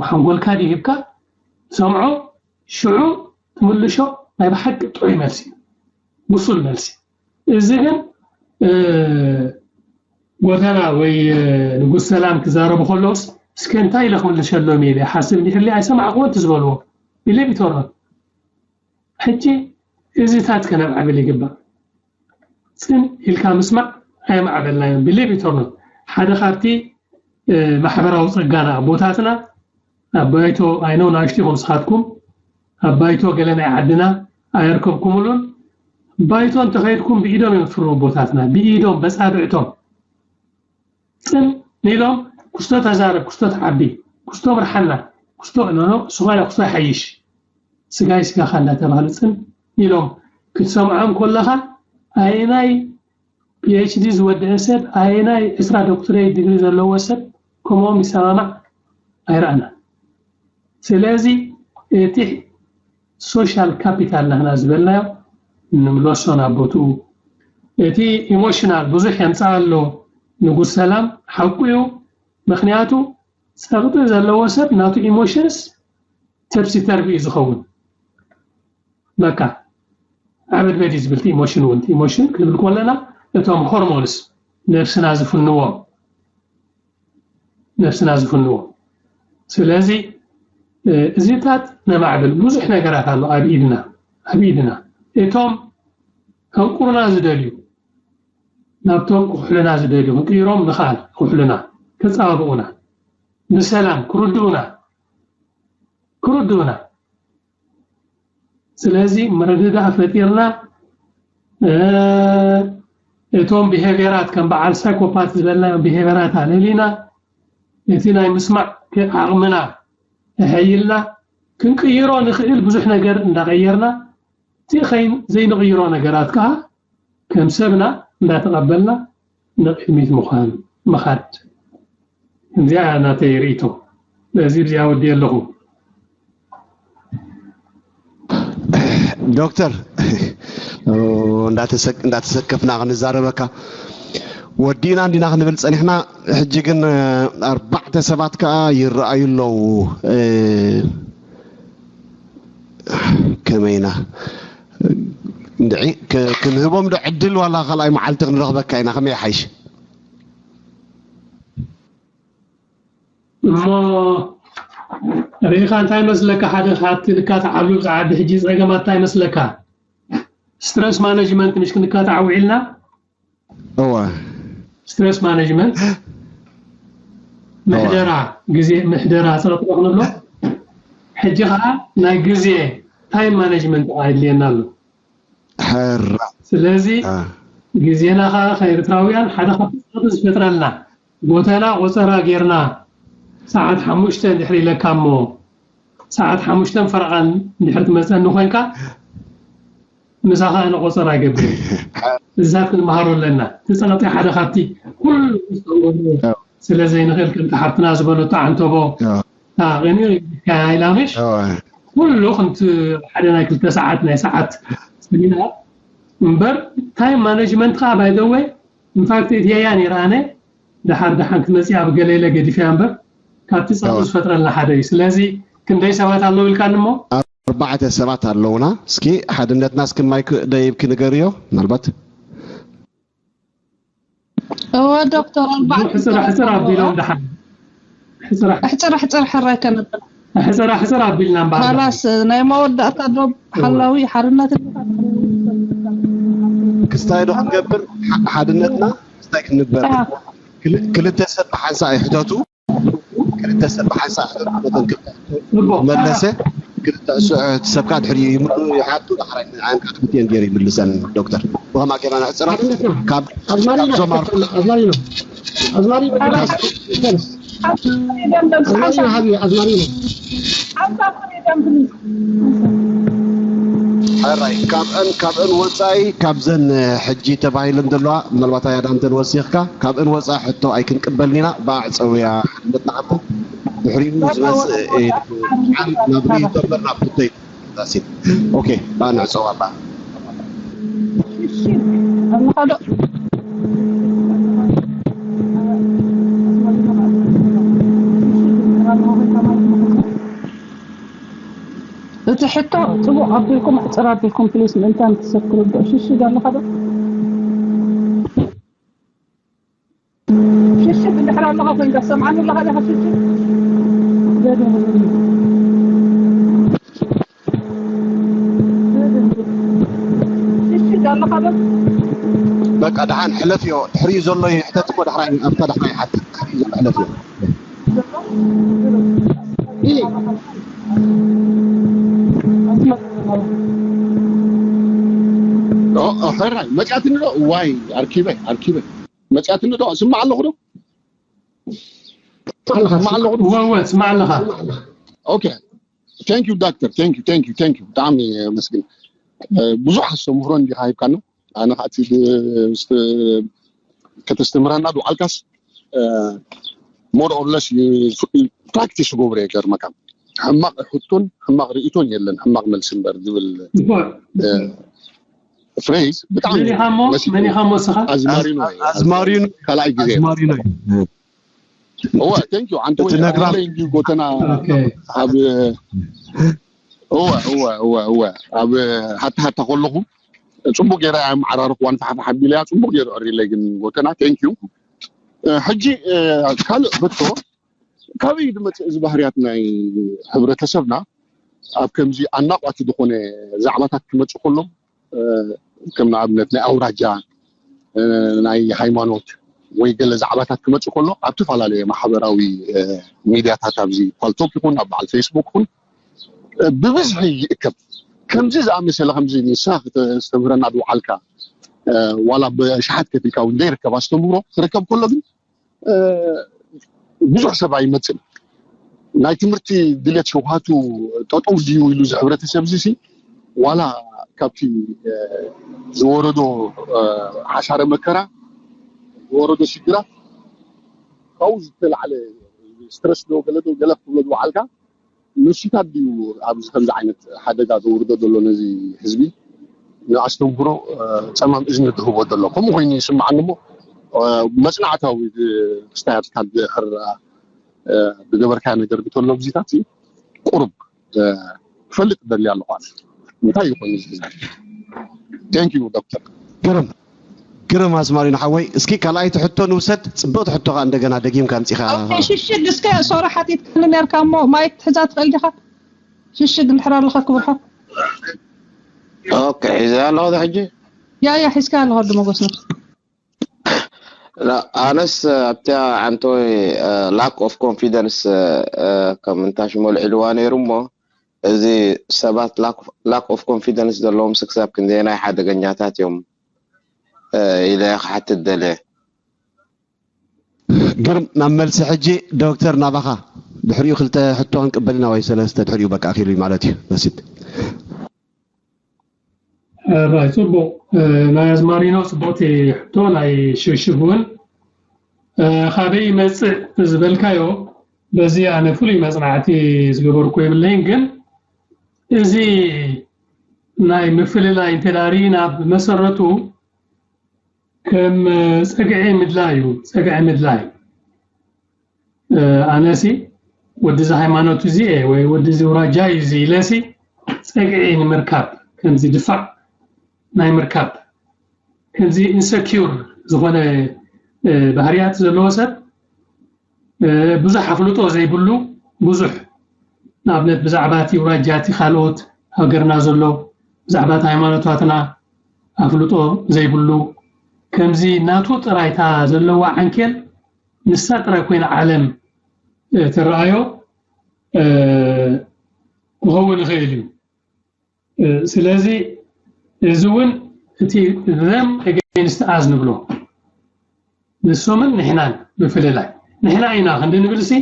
ሓንጎልካ ድዩ ሂብካ ሰምዖ ሽዑ ትምልሾ ናይ ብሓቂ ጥዑይ መልሲ እዩ ብሱል መልሲ እዚ ግን ጎተና ወይ ንጉስ ሰላም ክዛረቡ ከለውስ እስከ እንታይ ኢለ ክምልሸሎም እየ ሓስብ እንዲሕሊ ኣይሰማዕክዎ እቲ ዝበልዎ believe it or not ሕጂ እዚታት ከነማዕብል ይግባእ ጽን ኢልካ ምስማዕ ኣየማዕበልናዮን believe it or not ሓደ ካብቲ ማሕበራዊ ጸጋና ኣቦታትና ኣብ ባይቶ ኣይነው ናእሽቱ ኢኹም ስኻትኩም ኣብ ባይቶ ገለ ናይ ዓድና ኣየርከብኩምሉን ባይቶ እንተኸይድኩም ብኢዶም እዮም ዝፍርሙ ኣቦታትና ብኢዶም በጻብዕቶም ጽን ኢሎም ክስቶ ተዛረብ ክስቶ ተዓቢ ክስቶ ምርሓና ክስቶ እኖኖ ስኻ ክስቶ ይሓይሽ ስጋይ ስጋኻ እንዳተባህሉ ጽን ኢሎም ክትሰምዖም ከለኻ ኣየናይ PhD ዝወደአ ሰብ ኣየናይ ዕስራ doctorate degree ዘለዎ ሰብ ከምኦም ይሰማማዕ ኣይረኣና ስለዚ እቲ social capital ናህና ዝበልናዮ ንምለሶ ናብ ቦትኡ እቲ emotional ብዙሕ የምፅኣ ኣሎ ንጉስ ሰላም ሓቁ እዩ ምክንያቱ ፀቕጢ ዘለዎ ሰብ ናቱ emotions ተብሲ ተርቢ እዩ ዝኸውን በቃ ዓበድበድ እዩ ዝብል ኢሞሽን እውን ኢሞሽን ክንብል ከለና እቶም ሆርሞንስ ነብስና ዝፍንዎም ነብስና ዝፍንዎም ስለዚ እዚታት ነማዕብል ብዙሕ ነገራት ኣሎ ኣብ ኢድና ኣብ ኢድና እቶም ከንቁሩና ዝደልዩ ናብቶም ክሕሉና ዝደልዩ ክንቅይሮም ንኽኣል ክሕሉና ከፃባብቑና ብሰላም ክርድኡና ክርድኡና። ስለዚ ምርድዳእ ፈጢርና፣ እ፣ እቶም ቢሄቪየራት ከም በዓል ሳይኮፓት ዝበልናዮም ቢሄቪየራት ኣለሊና፣ እቲ ናይ ምስማዕ ክ-፣ ዓቕምና ኣሐይልና፣ ክንቅይሮ ንኽእል ብዙሕ ነገር እንዳቐየርና፣ እቲ ኸይ-፣ ዘይንቕይሮ ነገራት ከኣ ከም ሰብና እንዳተቐበልና ንቕድሚት ምዃን፣ ምኻድ። እዚኣ ናተይ ርእይቶ። በዚ ብዚኣ ወዲየ ኣለኹ። ዶክተር፣ እንዳተሰክ-፣ እንዳተሰከፍና ክንዛረበካ ወዲእና እንዲና ክንብል ጸኒሕና። ሕጂ ግን ኣርባዕተ ሰባት ከኣ ይረኣዩ ኣለዉ። እ፣ ከመይና እንድዒ ክ-፣ ክንህቦም ዶ ዕድል ዋላ ካልኣይ መዓልቲ ክንረኽበካ ኢና? ከመይ ይሓይሽ? እሞ ርኢኻ እንታይ መስለካ? ሓደ ካብቲ ንካትዓሉ ዝዓቢ ሕጂ ጸገማት እንታይ መስለካ? ስትረስ ማኔጅመንት ምሽ ክንካታዕ ውዒልና? እወ። ስትረስ ማኔጅመንት ምሕደራ፣ ግዜ ምሕደራ ጸጥታ ክንብሎ። ሕጂ ኸዓ ናይ ግዜ ታይም ማኔጅመንት ኣድልየና ኣሎ። ሕራ። ስለዚ አ። ግዜና ኸዓ ከኤርትራውያን ሓደ ካብቲ ጸጥታ ዝፈጥረልና ጎተና ቆጸራ ጌርና ሰዓት ሓሙሽተ እንድሕር ኢለካ እሞ ሰዓት ሓሙሽተን ፈረቓን እንድሕር ትመጸኒ ኮይንካ ምሳኻ ኣነ ቆጸራ ይገብር። እዚታት ክንመሃሮ ኣለና። እቲ ጸቕጢ ሓደ ካብቲ ኩሉ ክስተንጎ ስለ ዘይንኽእል ከምቲ ሓብትና ዝበለቶ ዓንተቦ ኣቕኒ ኢላምሽ ኩሉ ከምቲ ሓደ ናይ ክልተ ሰዓት ናይ ሰዓት ሰሚናር እምበር ታይም ማኔጅመንት ከዓ ባይደወይ ኢንፋክት እትየያ ነይረ ኣነ ደሓር ደሓን ክትመፅእ ኣብ ገለለ ገዲፈያ እምበር ካብቲ ፀቕጢ ዝፈጥረልና ሓደ እዩ። ስለዚ ክንደይ ሰባት ኣለዉ ኢልካኒ እሞ? ኣርባዕተ ሰባት ኣለዉና። እስኪ ሓድነትና እስኪ ማይክ ደይብኪ ንገርዮ ምናልባት እወ ዶክተር ኣርባዕተ ሕፅር ሕፅር ኣቢሎም ደሓን ሕፅር ሕፅር ሕፅር ሕራይ ከነብል ሕፅር ሕፅር ኣቢልና እምበኣር ካላስ ናይ መወዳእታ ዶብ ሓላዊ ሓርነት ክስታይ ዶ ክንገብር ሓድነትና ክስታይ ክንበር ክልተ ሰብ ብሓንሳእ ይሕተቱ ክልተ ሰብ ብሓንሳእ መለሰ ክልተ ሰብካ ድሕሪ ይሓቱ ዳሕራይ ንዓን ክልቲኤን ገይሩ ይምልሰን ዶክተር ብኸማ ገይርና ንሕፅራ ካብ ኣዝማሪኖ ኣዝማሪኖ ኣዝማሪኖ ኣዝማሪኖ ሓቢ ኣዝማሪኖ ሕራይ ካብአን ካብአን ወፃኢ ካብዘን ሕጂ ተባሂለን ዘለዋ ምናልባት ኣያዳምተን ወሲኽካ ካብአን ወፃኢ ሕቶ ኣይክንቅበልን ኢና ብኣዕፀውያ ሓድነትና ሓብታ ድሕሪኡ ዝመፅእ ዓል ናብ ርእይቶ እምበር ናብ ሕቶ እዩ ኦኬ ብኣ ንዕፀዋ ብኣ እቲ ሕቶ ፅቡቕ ኣቢልኩም ኣሕፅር ኣቢልኩም ፕሊስ ምእንታን ትሰክሩ ዶ ሽሽግ ኣለኻ ዶ ሽሽግ እንድሕር ኣለኻ ኮይንካ ሰምዓኒ ኣለኻ ዲኻ ሽሽግ ሽሽግ ኣለኻ ዶ በቃ ደሓን ሕለፍዮ ድሕሪኡ ዘሎ ይሕተት እኮ ዳሕራይ ኣብታ ዳሕራይ ይሓትት ድሕሪኡ ዘሎ ሕለፍዮ ሕራይ መፅያትኒ ዶ ዋይ ኣርኪበ ኣርኪበ መፅያትኒ ዶ ስማዕ ኣለኹ ዶ ስማዕ ኣለኹ ዶ ወወ ስማዕ ኣለኻ ኦኬ thank you doctor thank you thank you thank you ብጣዕሚ መስግን ብዙሕ ኣስተምህሮ እንዲኻ ሂብካና ኣነ ከዓ ከተስተምህረና ዝውዓልካስ more or less practice ገብሮ የገርመካ ሕማቕ ሕቶን ሕማቕ ርእቶን የለን ሕማቕ መልሲ እምበር ዝብል phrase ብጣዕሚ መኒኻሞ ስኻ ኣዝማሪኖ ኣዝማሪኖ ካልኣይ ግዜ ኣዝማሪኖ እወ thank you ኣንተ ወይ እንዲ ጎተና ኣብ እወ እወ እወ እወ ኣብ ሃታ ሃታ ከለኹ ፅቡቅ ገይረ ኣመዓራርኽዋን ፋሕፋሕ ኣቢለያ ፅቡቅ ገይሩ ዕሪለይ ግን ጎተና thank you ሕጂ ካልእ ሕቶ ካበይ ዝመፅእ እዚ ባህርያት ናይ ሕብረተሰብና ኣብ ከምዚ ኣናቋቲ ዝኾነ ዛዕባታት ክመፅእ ከሎ ከም ንኣብነት ናይ ኣውራጃ ናይ ሃይማኖት ወይ ገለ ዛዕባታት ክመፅእ ከሎ ኣብ ተፈላለየ ማሕበራዊ ሚድያታት ኣብዚ ፓልቶክ ይኹን ኣብ በዓል ፌስቡክ ይኹን ብብዝሒ ይእከብ። ከምዚ ዝኣመሰለ ከምዚ ንስኻ ክተስተምህረና ዝወዓልካ ዋላ ብኣሽሓት ከፊልካ እውን ዘይርከብ ኣስተምህሮ ክርከብ ከሎ ግን ብዙሕ ሰብ ኣይመፅን። ናይ ትምህርቲ ድሌት ሸውሃቱ ጠጠው ድዩ ኢሉ እዚ ሕብረተሰብ እዚ ዋላ ካብቲ ዝወረዶ ሓሳረ መከራ ዝወረዶ ሽግራት ካብኡ ዝተላዕለ ስትረስ ዶ ገለ ዶ ገለ ክትብሎ ዝወዓልካ ንሱታት ድዩ ኣብዚ ከምዚ ዓይነት ሓደጋ ዘውርዶ ዘሎ ነዚ ህዝቢ ንኣስተምህሮ ፀማም እዝኒ ዝህቦ ዘሎ ከምኡ ኮይኑ ይስምዓኒ እሞ መፅናዕታዊ ክስታያትካ ድሕር ብገበርካ ነገር ብተሎ ግዜታት ቁሩብ ክፈልጥ ደሊ ኣለኹ እንታይ ይኾን እዚ ተንኪዩ ዶክተር ግርም ግርም ኣስማሪኖ ሓወይ እስኪ ካልኣይቲ ሕቶ ንውሰድ ፅብቕቲ ሕቶ ከዓ እንደገና ደጊምካ ኣምፂኻ ሽሽግ እስከ ሶሪ ሓቲትካኒ ነርካ እሞ ማይክ ትሕዛ ትኽእል ዲኻ ሽሽግ እንድሕር ኣለኻ ክብርሖ ኦኬ ሒዘ ኣለኹ ሕጂ ያ ያ ሒዝካ ኣለኻ ወዲ መጎስ ነብስ ኣነስ ኣብቲያ ዓንቶይ lack of confidence ከም እንታሽሞ ልዕልዋ ነይሩ እሞ እዚ ሰባት lack of confidence ዘለዎም ክሳብ ክንደየናይ ሓደገኛታት እዮም ኢለ ክሓትት ደልየ ግርም ናብ መልሲ ሕጂ ዶክተር ናባኻ ድሕሪኡ ክልተ ሕቶ ክንቅበል ኢና ወይ ሰለስተ ድሕሪኡ በቃ ኣኺሉ ማለት እዩ መሲድ ራይ ፅቡቅ ናይ ኣዝማሪኖ ፅቡቅቲ ሕቶ ናይ ሽግሽግ እውን ካበይ ይመፅእ ዝበልካዮ በዚ ኣነ ፍሉይ መፅናዕቲ ዝገበርኩ የብለይን ግን እዚ ናይ ምፍልላይ እንተዳሪ ናብ መሰረቱ ከም ፀግዒ ምድላይ እዩ ፀግዒ ምድላይ ኣነሲ ወዲ እዚ ሃይማኖት እዚ እየ ወይ ወዲ እዚ ውራጃ እዩ እዚ ኢለሲ ፀግዒ ንምርካብ ከምዚ ድፋዕ ናይ ምርካብ ከምዚ insecure ዝኾነ ባህርያት ዘለዎ ሰብ ብዙሕ ኣፍልጦ ዘይብሉ ብዙሕ ንኣብነት ብዛዕባ እቲ ውራጃ እቲ ካልኦት ሃገርና ዘሎ ብዛዕባ እቲ ሃይማኖታትና ኣፍልጦ ዘይብሉ ከምዚ ናቱ ጥራይታ ዘለዋ ዓንኬል ንሳ ጥራይ ኮይና ዓለም ትረኣዮ ክኸውን ይኽእል እዩ ስለዚ እዚ እውን እቲ them against us ንብሎ ንሶምን ንሕናን ምፍልላይ ንሕና ኢና ክንዲ ንብል ሲ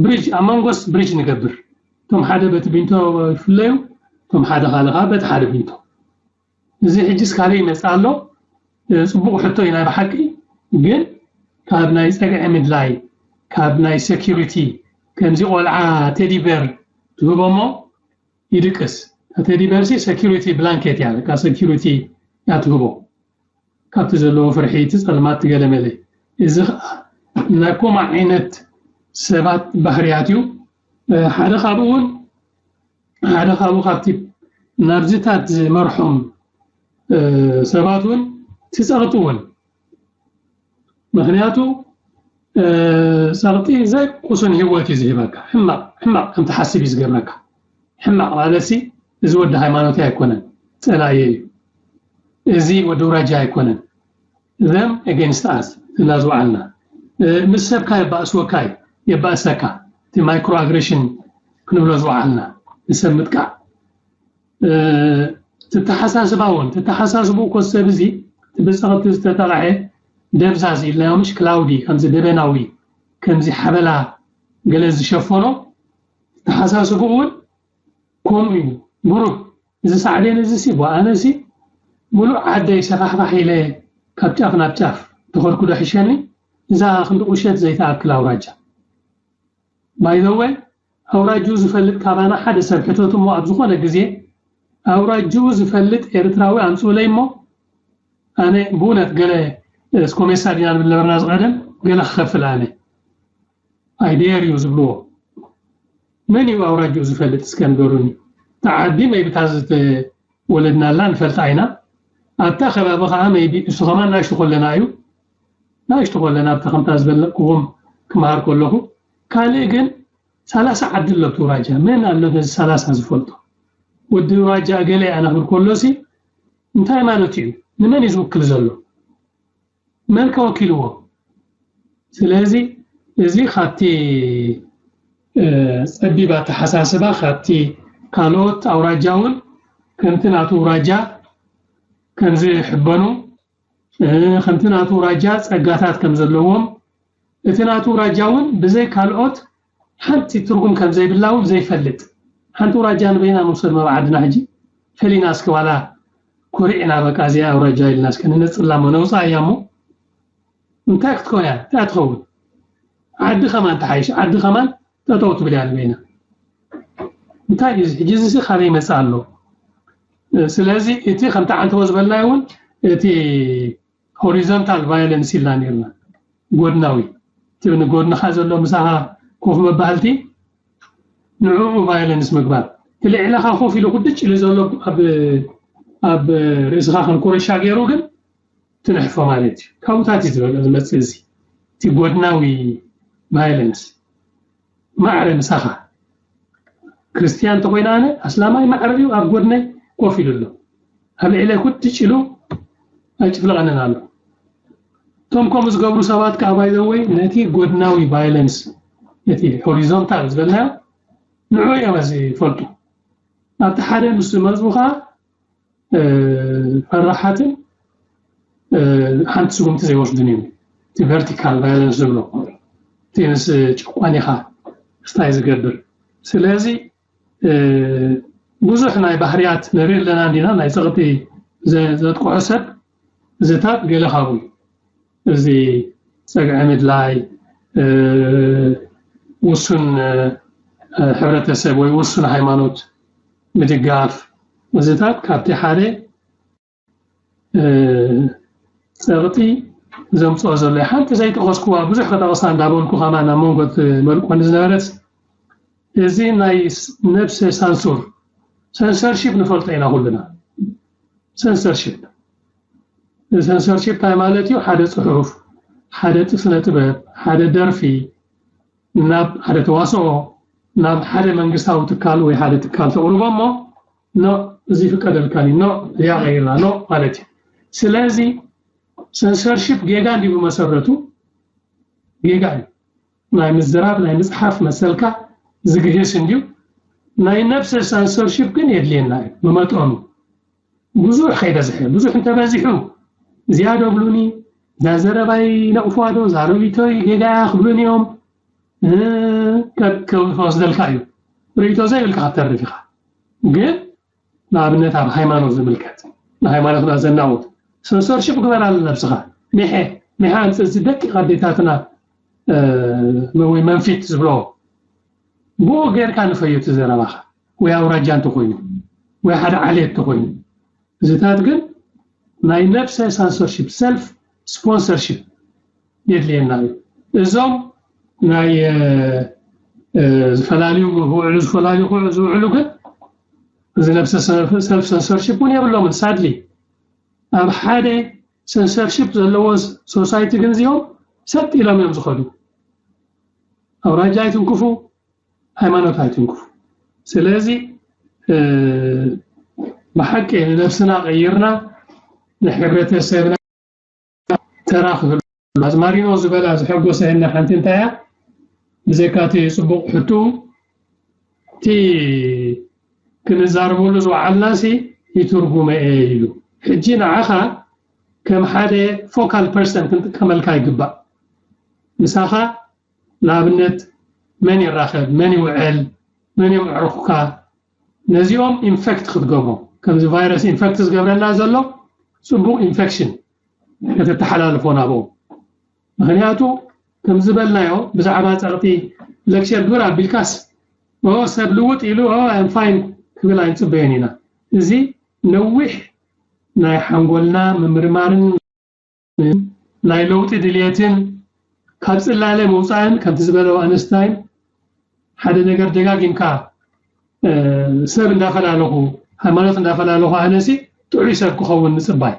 ብሪጅ ኣብ መንጎስ ብሪጅ ንገብር እቶም ሓደ በቲ ቢንቶ ይፍለዩ እቶም ሓደ ካልእ ከዓ በቲ ሓደ ቢንቶ እዚ ሕጂስ ካበይ ይመፅእ ኣሎ ፅቡቅ ሕቶ እዩ ናይ ብሓቂ ግን ካብ ናይ ፀግዒ ምድላይ ካብ ናይ security ከምዚ ቆልዓ ቴዲ ቤር ትህቦሞ ይድቅስ ቴዲ ቤር ሲ security blanket እያ በቃ security እያ ትህቦ ካብቲ ዘለዎ ፍርሒ እቲ ፀልማት ትገለመለ እዚ ከዓ ናይ ኮማ ዓይነት ሰባት ባህርያት እዩ ሓደ ካብኡ እውን ሓደ ካብኡ ካብቲ ናብዚታት ዝመርሖም ሰባት እውን እቲ ፀቕጢ እውን ምክንያቱ ፀቕጢ ዘይ ቁሱን ህይወት እዩ ዝህበካ ሕማቕ ሕማቕ ከም ትሓስብ እዩ ዝገብረካ ሕማቕ ማለት ሲ እዚ ወዲ ሃይማኖት ኣይኮነን ፀላእየ እዩ እዚ ወዲ ውራጃ ኣይኮነን them against us ዝብላ ዝወዓልና ምስ ሰብካ የባእስወካ እዩ የባእሰካ እቲ micro aggression ክንብሎ ዝወዓልና ንሰብ ምጥቃዕ ትተሓሳስባ እውን ትተሓሳስቡ እኮ ሰብ እዚ ብፀቕቲ ዝተጠቕዐ ደብዛዝ ኢልናዮ ምሽ ክላውዲ ከምዚ ደበናዊ ከምዚ ሓበላ ገለ ዝሸፈኖ ተሓሳስቡ እውን ከምኡ እዩ ብሩህ እዚ ሳዕቤን እዚ ሲ ኣነ ሲ ሙሉእ ዓደይ ሰፋሕፋሕ ኢለ ካብ ጫፍ ናብ ጫፍ ተኸድኩ ዶ ሕሸኒ እዛ ክንዲ ቁሸት ዘይተኣክል ኣውራጃ by the way ኣውራጅኡ ዝፈልጥ ካባና ሓደ ሰብ ሕተቱ እሞ ኣብ ዝኾነ ግዜ ኣውራጅኡ ዝፈልጥ ኤርትራዊ ኣምፅኡለይ እሞ ኣነ ብእውነት ገለ እስኮሜሳ ዲና ንብል ነበርና ዝቐደም ገለ ክኸፍል ኣነ I dare you ዝብልዎ መን እዩ ኣውራጅኡ ዝፈልጥ እስከ ንገሩኒ ተዓዲ መይብታ ዝተወለድናላ ንፈልጣ ኢና ኣብታ ከባቢ ከዓ መይቢ እሱ ከማን ናሽቱ ከለና እዩ ናሽቱ ከለና ኣብታ ከምታ ዝበለቅዎም ክመሃር ከለኹ ካልእ ግን ሰላሳ ዓዲ ኣሎ ኣብቲ ውራጃ መን ኣሎ ነዚ ሰላሳ ዝፈልጦ ወዲ ውራጃ እገለ ኣነ ክብል ከሎሲ እንታይ ማለት እዩ ንመን እዩ ዝውክል ዘሎ መን ከወኪልዎ ስለዚ እዚ ካብቲ ጸቢብ ኣተሓሳስባ ካብቲ ካልኦት ኣውራጃ እውን ከምቲ ናቱ ኣውራጃ ከም ዝሕበኑ፣ ከምቲ ናቱ ኣውራጃ ጸጋታት ከም ዘለዎም፣ እቲ ናቱ ኣውራጃ እውን ብዘይ ካልኦት ሓንቲ ትርጉም ከም ዘይብላ እውን ዘይፈልጥ፣ ሓንቲ ኣውራጃ ንበይና ንውሰድ መብ ዓድና ሕጂ ፈሊና እስኪ ዋላ ኮሪዕና በቃ እዚኣ ኣውራጃ ኢልና እስከ ንነጽላ እሞ ነውጻ እያ እሞ እንታይ ክትኮን እያ? እንታይ ትኸውን? ዓዲ ከማን ተሓይሽ፣ ዓዲ ከማን ጠጠው ትብል እያ ንበይና። እንታይ እዩ እዚ? ሕጂ እዚ ካበይ ይመጽእ ኣሎ? ስለዚ እቲ ከምቲ ዓንተቦ ዝበልናዮ እውን እቲ ሆሪዞንታል ቫዮለንስ ኢልና ነርና፣ ጎድናዊ እቲ ንጎድንኻ ዘሎ ምሳኻ ኮፍ መባህልቲ ንዕኡ ቫዮለንስ ምግባር፣ እቲ ልዕለኻ ኮፍ ኢሉ ኩድጭ ኢሉ ዘሎ ኣብ ኣብ ርእስኻ ከም ኮረሻ ገይሩ ግን ትንሕፎ ማለት እዩ። ካብኡታት እዩ ዝበልኦ ዝመጽእ እዚ እቲ ጎድናዊ ቫዮለንስ። ማዕረ ምሳኻ ክርስትያን እንተኮይነ ኣነ ኣስላማይ ማዕረ እዩ ኣብ ጎድነይ ኮፍ ኢሉ ኣሎ። ኣብ ልዕለይ ኩድጭ ኢሉ ኣይጭፍለቐንን ኣሎ። እቶም ከምኡ ዝገብሩ ሰባት ከዓ ባይዘወይ ነቲ ጎድናዊ ቫዮለንስ ነቲ ሆሪዞንታል ዝበልናዮ ንዑ እዮም እዚ ይፈልጡ። ኣብቲ ሓደ ምስ ዝመፁ ከዓ ፈራሓትን ሓንቲ ስጉምቲ ዘይወስዱን እዮም። እቲ ቨርቲካል ቫዮለንስ ዝብሎ እቲ ምስ ጭቋኒኻ ስታይ ዝገብር። ስለዚ ብዙሕ ናይ ባህርያት ንርኢ ኣለና እንዲና ናይ ፀቕጢ ዘጥቅዖ ሰብ እዚታት ገለ ካብኡ እዚ ጸግዒ ምድላይ፣ ውሱን ሕብረተሰብ ወይ ውሱን ሃይማኖት ምድጋፍ፣ እዚታት ካብቲ ሓደ ጸቕጢ ዘምጽኦ ዘሎ ሓንቲ ዘይጠቐስኩዋ ብዙሕ ከጠቕሳ እንዳበልኩ ከማን ኣብ መንጎ መልቆኒ ዝነበረት እዚ ናይ ነብሰ ሳንሱር ሰንሰርሺፕ ንፈልጦ ኢና ኩልና። ሰንሰርሺፕ ሰንሰርሺፕ እንታይ ማለት እዩ? ሓደ ጽሑፍ፣ ሓደ ስነ ጥበብ፣ ሓደ ደርፊ ናብ ሓደ ተዋስኦ ናብ ሓደ መንግስታዊ ትካል ወይ ሓደ ትካል ተቕርቦ እሞ ኖ እዚ ፍቀደልካኒ ኖ እዚኣ ቀይራ ኖ ማለት እዩ። ስለዚ ሰንሰርሺፕ ጌጋ እንዲሁ ብመሰረቱ ጌጋ እዩ። ናይ ምዝራብ ናይ ምፅሓፍ መሰልካ ዝግህስ እንዲዩ። ናይ ነብሰ ሳንሰርሺፕ ግን የድልየና እዩ ብመጠኑ። ብዙሕ ከይበዝሐ፣ ብዙሕ እንተበዚሑ እዚኣ ዶ ብሉኒ፣ እዛ ዘረባይ ነቕፍዋ ዶ፣ እዛ ርእይቶይ ጌጋ እያ ክብሉኒ እዮም። ከወስደልካ እዩ። ርእይቶ ዘይብልካ ክትተርፍ ኢኻ። ግን ንኣብነት ኣብ ሃይማኖት ዝምልከት ንሃይማኖትና ዘናውት ሰንሰርሺፕ ግበር ኣለ ነብስኻ። ሚሐ ሚሐ ኣምፅእ እዚ ደቂቕ ኣዴታትና ወይ መንፊት ዝብሎ ብኡ ጌርካ ንፈዮ እቲ ዘረባኻ ወይ ኣውራጃ እንተኮይኑ ወይ ሓደ ዓሌት እንተኮይኑ እዚታት ግን ናይ ነብሰ ሳንሰርሺፕ ሰልፍ ስፖንሰርሺፕ የድልየና እዩ። እዞም ናይ ዝፈላልዩ ክውዕሉ ዝፈላልዩ ክውዕሉ ዝውዕሉ ግን እዚ ነብሰ ሰልፍ ሰንሰርሺፕ እውን የብሎምን ሳድሊ። ኣብ ሓደ ሰንሰርሺፕ ዘለዎ ሶሳይቲ ግን እዚኦም ሰጥ ኢሎም እዮም ዝኸዱ። ኣውራጃ ኣይትንክፉ፣ ሃይማኖት ኣይትንክፉ። ስለዚ ብሓቂ ንነብስና ቀይርና ንሕብረተሰብና ተራ ክህሉ ኣዝማሪኖ ዝበላ ዘሐጎሰ እነ ሓንቲ እንታይ እያ ብዘይካ እቲ ፅቡቕ ሕቱ እቲ ክንዛረበሉ ዝወዓልና ሲ ይትርጉመ እየ ኢሉ ሕጂ ንዓኻ ከም ሓደ ፎካል ፐርሰን ክንጥቀመልካ ይግባእ ምሳኻ ንኣብነት መን ይራኸብ መን ይውዕል መን እዮም ዕርኩካ ነዚኦም ኢንፌክት ክትገብሮም ከምዚ ቫይረስ ኢንፌክት ዝገብረና ዘሎ ፅቡቕ ኢንፌክሽን ከተተሓላልፎ ናብኦም ምክንያቱ ከም ዝበልናዮ ብዛዕባ ፀቕጢ ሌክቸር ግብር ኣቢልካስ ኦ ሰብ ልውጥ ኢሉ ኦ ኣም ፋይን ክብል ኣይንፅበዮን ኢና እዚ ነዊሕ ናይ ሓንጎልና ምምርማርን ናይ ለውጢ ድልየትን ካብ ፅላለ ምውፃእን ከምቲ ዝበለው ኣንስታይን ሓደ ነገር ደጋጊምካ ሰብ እንዳፈላለኹ ሃይማኖት እንዳፈላለኹ ኣነሲ ጥዑይ ሰብ ክኸውን ምፅባይ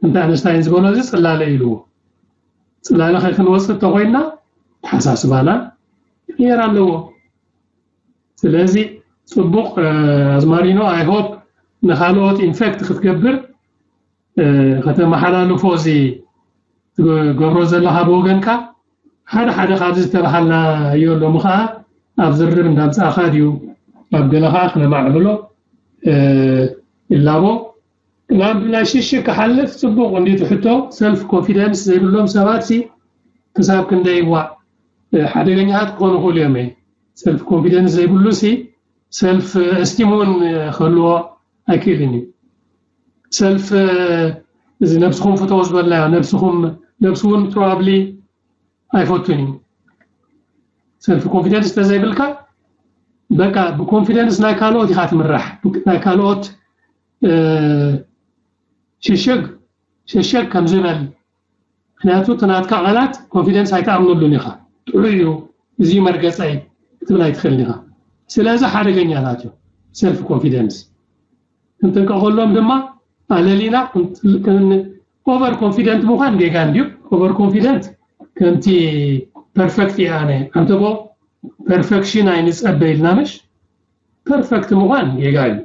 እንተ ኣንስታይን ዝበሎ እዚ ፅላለ ኢልዎ ፅላለ ከይክንወፅእ እንተኮይንና ተሓሳስባና ክቅየር ኣለዎ ስለዚ ፅቡቅ ኣዝማሪኖ ኣይሆፕ ንካልኦት ኢንፌክት ክትገብር ከተመሓላልፎ እዚ ትገብሮ ዘለካ ብወገንካ ሓደ ሓደ ካብዚ ዝተባሃልናዮ ሎሚ ከዓ ኣብ ዝርርብ እንዳምጻእኻ ድዩ ኣብ ገለ ከዓ ክነማዕብሎ ይላቦ። ናብ ናይ ሽሽ ክሓልፍ ጽቡቕ እንዲ ትሕቶ። ሰልፍ ኮንፊደንስ ዘይብሎም ሰባት ሲ ክሳብ ክንደይ ዋእ ሓደገኛታት ክኾኑ ይኽእሉ እዮም። ሰልፍ ኮንፊደንስ ዘይብሉ ሲ ሰልፍ እስቲም እውን ክህልዎ ኣይክእልን እዩ። ሰልፍ እዚ ነብስኹም ፍተው ዝበልናዮ ነብስኹም ነብሱ እውን ፕሮባብሊ ኣይፈቱን እዩ። ሰልፍ ኮንፊደንስ ተዘይብልካ በቃ ብኮንፊደንስ ናይ ካልኦት ኢኻ ትምራሕ። ናይ ካልኦት ሸሸግ ሸሸግ ከም ዝበል ምክንያቱ እቲ ናትካ ቃላት ኮንፊደንስ ኣይትኣምነሉን ኢኻ። ጥዑይ እዩ እዚ መርገፀይ ክትብል ኣይትኽእልን ኢኻ። ስለዚ ሓደገኛታት እዮም ሰልፍ ኮንፊደንስ። ክንጥንቀቐሎም ድማ ኣለሊና። ኦቨር ኮንፊደንት ምዃን ጌጋ እንድዩ። ኦቨር ኮንፊደንት ከምቲ ፐርፌክት እየ ኣነ ኣንተቦ ፐርፌክሽን ኣይንጸበ ኢልና ምሽ ፐርፌክት ምዃን ጌጋ እዩ።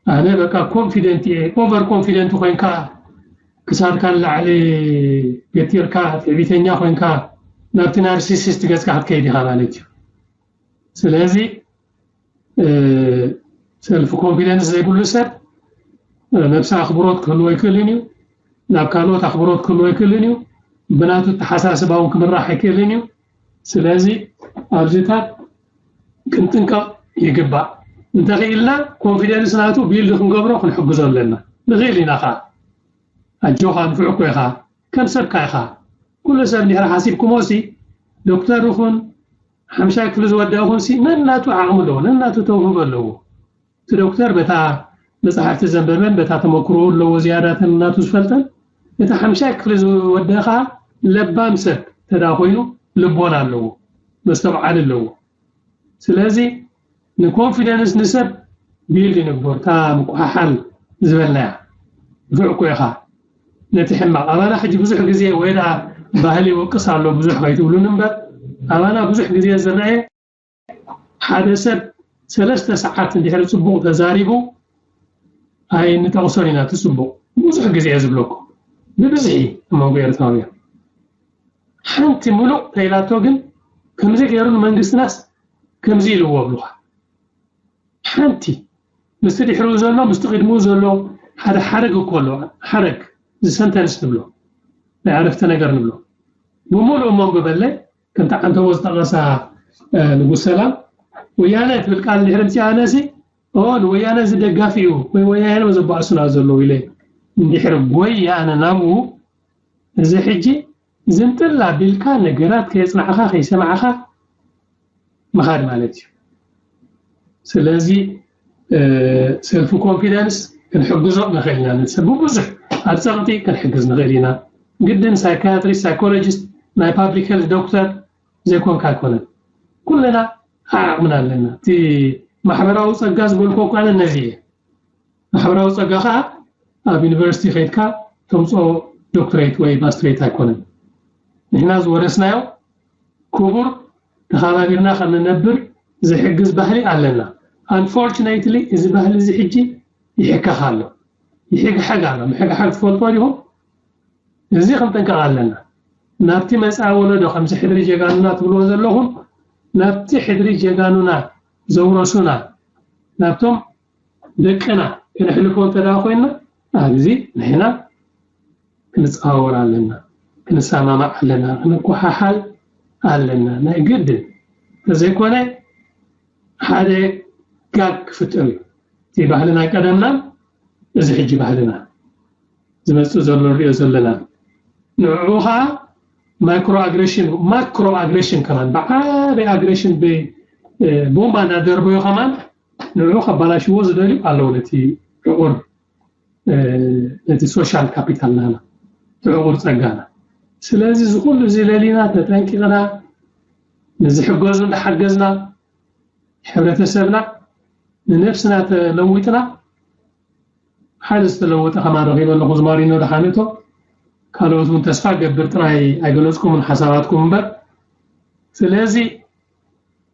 ኣነ በቃ ኮንፊደንት እየ። ኦቨር ኮንፊደንት ኮይንካ ክሳድካ ንላዕሊ ገቲርካ ትዕቢተኛ ኮይንካ ናብቲ ናርሲሲስት ገጽካ ክትከይድ ኢኻ ማለት እዩ። ስለዚ ሰልፍ ኮንፊደንስ ዘይብሉ ሰብ ነብሲ ኣኽብሮት ክህልዎ ኣይክእልን እዩ። ናብ ካልኦት ኣኽብሮት ክህልዎ ኣይክእልን እዩ። ብናቱ ኣተሓሳስባ እውን ክምራሕ ኣይክእልን እዩ። ስለዚ ኣብዚታት ክንጥንቀቕ ይግባእ። እንተኽኢልና ኮንፊደንስ ናቱ ቢልድ ክንገብሮ ክንሕግዞ ኣለና። ንኽእል ኢና ኸዓ ኣጆኻ ንፉዕ እኮ ኢኻ ከም ሰብካ ኢኻ። ኩሉ ሰብ እንድሕር ሓሲብኩሞ ሲ ዶክተር ይኹን ሓምሻይ ክፍሊ ዝወደእኹን ሲ ነናቱ ዓቕሚ ኣለዎ፣ ነናቱ ተውህቦ ኣለዎ። እቲ ዶክተር በታ መጽሓፍቲ ዘንበበን በታ ተመክሮኡ ኣለዎ ዝያዳተን ናቱ ዝፈልጠን፣ እቲ ሓምሻይ ክፍሊ ዝወደእኻ ለባም ሰብ ተዳ ኮይኑ ልቦና ኣለዎ፣ መስተውዓሊ ኣለዎ። ስለዚ ንኮንፊደንስ ንሰብ ቢልድ ንግበር። እታ ምቁሓሓል ዝበልናያ ንፍዕ እኮ ኢኻ ነቲ ሕማቕ ኣባና ሕጂ ብዙሕ ግዜ ወይ ደኣ ባህሊ ይወቅስ ኣሎ ብዙሕ ከይትብሉን እምበር ኣባና ብዙሕ ግዜ ዝረአ ሓደ ሰብ ሰለስተ ሰዓት እንድሕር ጽቡቕ ተዛሪቡ ኣይንጠቕሶን ኢና። እቲ ጽቡቕ ብዙሕ ግዜ እየ ዝብለኩም ብብዝሒ ኣብ መንጎ ኤርትራውያን ሓንቲ ምሉእ ተይላቶ ግን ከምዚ ገይሩ ንመንግስትናስ ከምዚ ኢልዎ ኣብሉኻ ሓንቲ ምስቲ ድሕሪኡ ዘሎ ምስቲ ቅድሚኡ ዘሎ ሓደ ሓረግ እኮ ኣሎ ሓረግ ዝሰንተንስ ትብሎ ናይ ዓረፍተ ነገር ንብሎ ብምሉእ እሞ ግበለ ከምቲ ዓንተቦ ዝጠቐሳ ንጉስ ሰላም ወያነ ትብል ቃል ድሕሪ ምፅኣ ኣነሲ ንወያነ እዚ ደጋፊ እዩ ወይ ወያነ ዘባእሱና ዘለዉ ኢለ እንድሕር ጎይ ኣነ ናብኡ እዚ ሕጂ ዝንጥል ኣቢልካ ነገራት ከየፅናዕኻ ከይሰማዕኻ ምኻድ ማለት እዩ። ስለዚ ሰልፍ ኮንፊደንስ ክንሕግዞ ንኽእል ኢና። ንሰብ ብብዙሕ ኣብ ፀቕጢ ክንሕግዝ ንኽእል ኢና። ግድን ሳይካትሪስት፣ ሳይኮሎጂስት፣ ናይ ፓብሊክ ሄልት ዶክተር ዘይኮንካ ኣይኮነን። ኩልና ዓቕምና ኣለና። እቲ ማሕበራዊ ፀጋ ዝበልኮ ኳነ ነዚ እየ። ማሕበራዊ ፀጋ ከዓ ኣብ ዩኒቨርሲቲ ከይድካ ተምፅኦ ዶክትሬት ወይ ማስትሬት ኣይኮነን። ንሕና ዝወረስናዮ ክቡር ተኸባቢርና ከም ንነብር ዝሕግዝ ባህሊ ኣለና። ኣንፎርችነትሊ እዚ ባህሊ እዚ ሕጂ ይሕከኽ ኣሎ፣ ይሕግሐግ ኣሎ። ምሕግሓግ ትፈልጦ ዲኹም? እዚ ክንጥንቀቕ ኣለና። ናብቲ መፃኢ ወለዶ ከምዚ ሕድሪ ጀጋኑና ትብልዎ ዘለኹም ናብቲ ሕድሪ ጀጋኑና ዘውረሱና ናብቶም ደቅና ክነሕልፎ እንተ ደኣ ኮይንና ኣብዚ ንሕና ክንፀዋወር ኣለና፣ ክንሰማማዕ ኣለና፣ ክንኮሓሓል ኣለና። ናይ ግድን እንተዘይኮነ ሓደ ጋግ ክፍጠር እዩ። እቲ ባህልና ቀደምናን እዚ ሕጂ ባህልና ዝመፅእ ዘሎ ንሪኦ ዘለና ንዕኡ ከዓ ማይክሮ ኣግሬሽን ማክሮ ኣግሬሽን ከማን ብዓበይ ኣግሬሽን ብቦምባ እናደርበዩ ከማን ንዕኡ ከባላሽዎ ዝደልዩ ኣለዉ ነቲ ዕቑር ነቲ ሶሻል ካፒታል ናና እቲ ዕቑር ፀጋና ስለዚ ዝኩሉ እዚ ለሊና ተጠንቂቕና ንዝሕገዙ እንዳሓገዝና ሕብረተሰብና ንነብስና ተለዊጥና ሓደ ዝተለወጠ ከማን ረኺበ ኣለኹ ዝማሪኖ ደሓነቶ ካልኦት እውን ተስፋ ገብር ጥራይ ኣይገለፅኩምን ሓሳባትኩም እምበር ስለዚ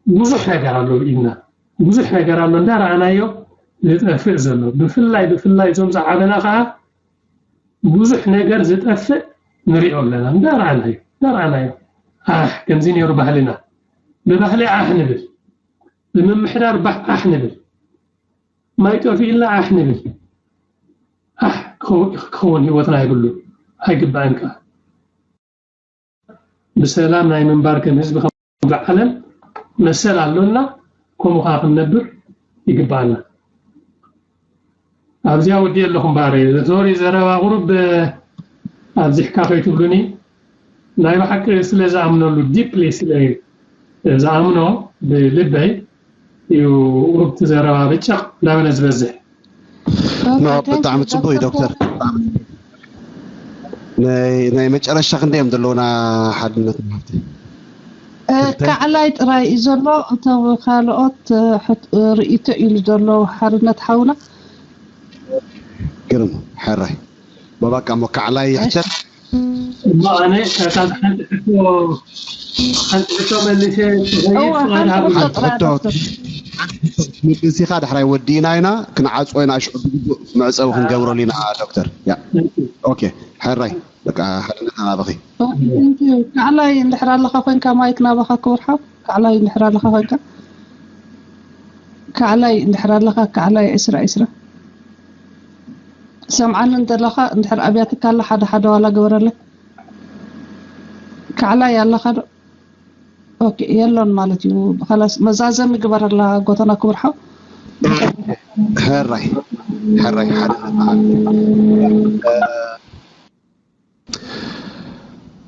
ብዙሕ ነገር ኣሎ ኢልና ብዙሕ ነገር ኣሎ እንዳረኣናዮ ዝጠፍእ ዘሎ ብፍላይ ብፍላይ እዞም ዝዓበና ከዓ ብዙሕ ነገር ዝጠፍእ ንሪኦ ኣለና እንዳረኣናዮ እንዳረኣናዮ ኣሕ ከምዚ ነይሩ ባህልና ብባህሊ ዓሕ ንብል፣ ብምምሕዳር ባህ ዓሕ ንብል፣ ማይ ጠፊእልና ዓሕ ንብል። ዓሕ ክኸውን ህይወትና የብሉ፣ ኣይግባእን ከዓ። ብሰላም ናይ ምንባር ከም ህዝቢ ከም ዓለም መሰል ኣሎና፣ ከምኡ ከዓ ክንነብር ይግባኣና። ኣብዚኣ ወዲ ኣለኹም ባረ ሶሪ ዘረባ ቁሩብ ኣብዚሕካ ከይትብሉኒ ናይ ብሓቂ ስለ ዝኣምነሉ ዲፕሊ ስለ ዝኣምኖ ብልበይ እዩ ቁሩብ ትዘረባ ብጨቕ እንዳበለ ዝበዝሕ። ኖ ብጣዕሚ ፅቡቅ እዩ ዶክተር። ናይ መጨረሻ ክንደይ እዮም ዘለውና ሓድነት ማለትይ? ካዕላይ ጥራይ እዩ ዘሎ። እቶም ካልኦት ርእይቶ ኢሉ ዘሎ ሓርነት ሓውና። ግርም ሕራይ ባባቃ እሞ ካዕላይ ይሕተት። እሞ ኣነ ካብዚ ሓንቲ ሕቶ ሓንቲ ሕቶ መሊሸ ክኸይድ እወ፣ ፍቓድ ሓንቲ ሃቡኒ። ሕቶ ጥራይ ሕቶ ዶክተር። ምልሲኻ ዳሕራይ ወዲእና ኢና፣ ክንዓፅዎ ኢና ሽዑ ብግቡእ መዕፀዊ ክንገብረሉ ኢና ዶክተር። ያ ኦኬ ሕራይ በቃ ሓድነት ናባኺ። ካዕላይ እንድሕር ኣለኻ ኮይንካ ማይክ ናባኻ ክብርሓው ካዕላይ እንድሕር ኣለኻ ኮይንካ ካዕላይ እንድሕር ኣለኻ ካዕላይ ዕስራ ዕስራ ሰምዓኒ እንተለኻ እንድሕር ኣብያትካ ኣላ ሓደ ሓደ ዋላ ግበረለይ። ካዕላይ ኣለኻ ዶ? ኦኬ የሎን ማለት እዩ። ኸላስ መዛዘሚ ግበረላ ጎተና ክብርሓው። ሕራይ ሕራይ ሓደ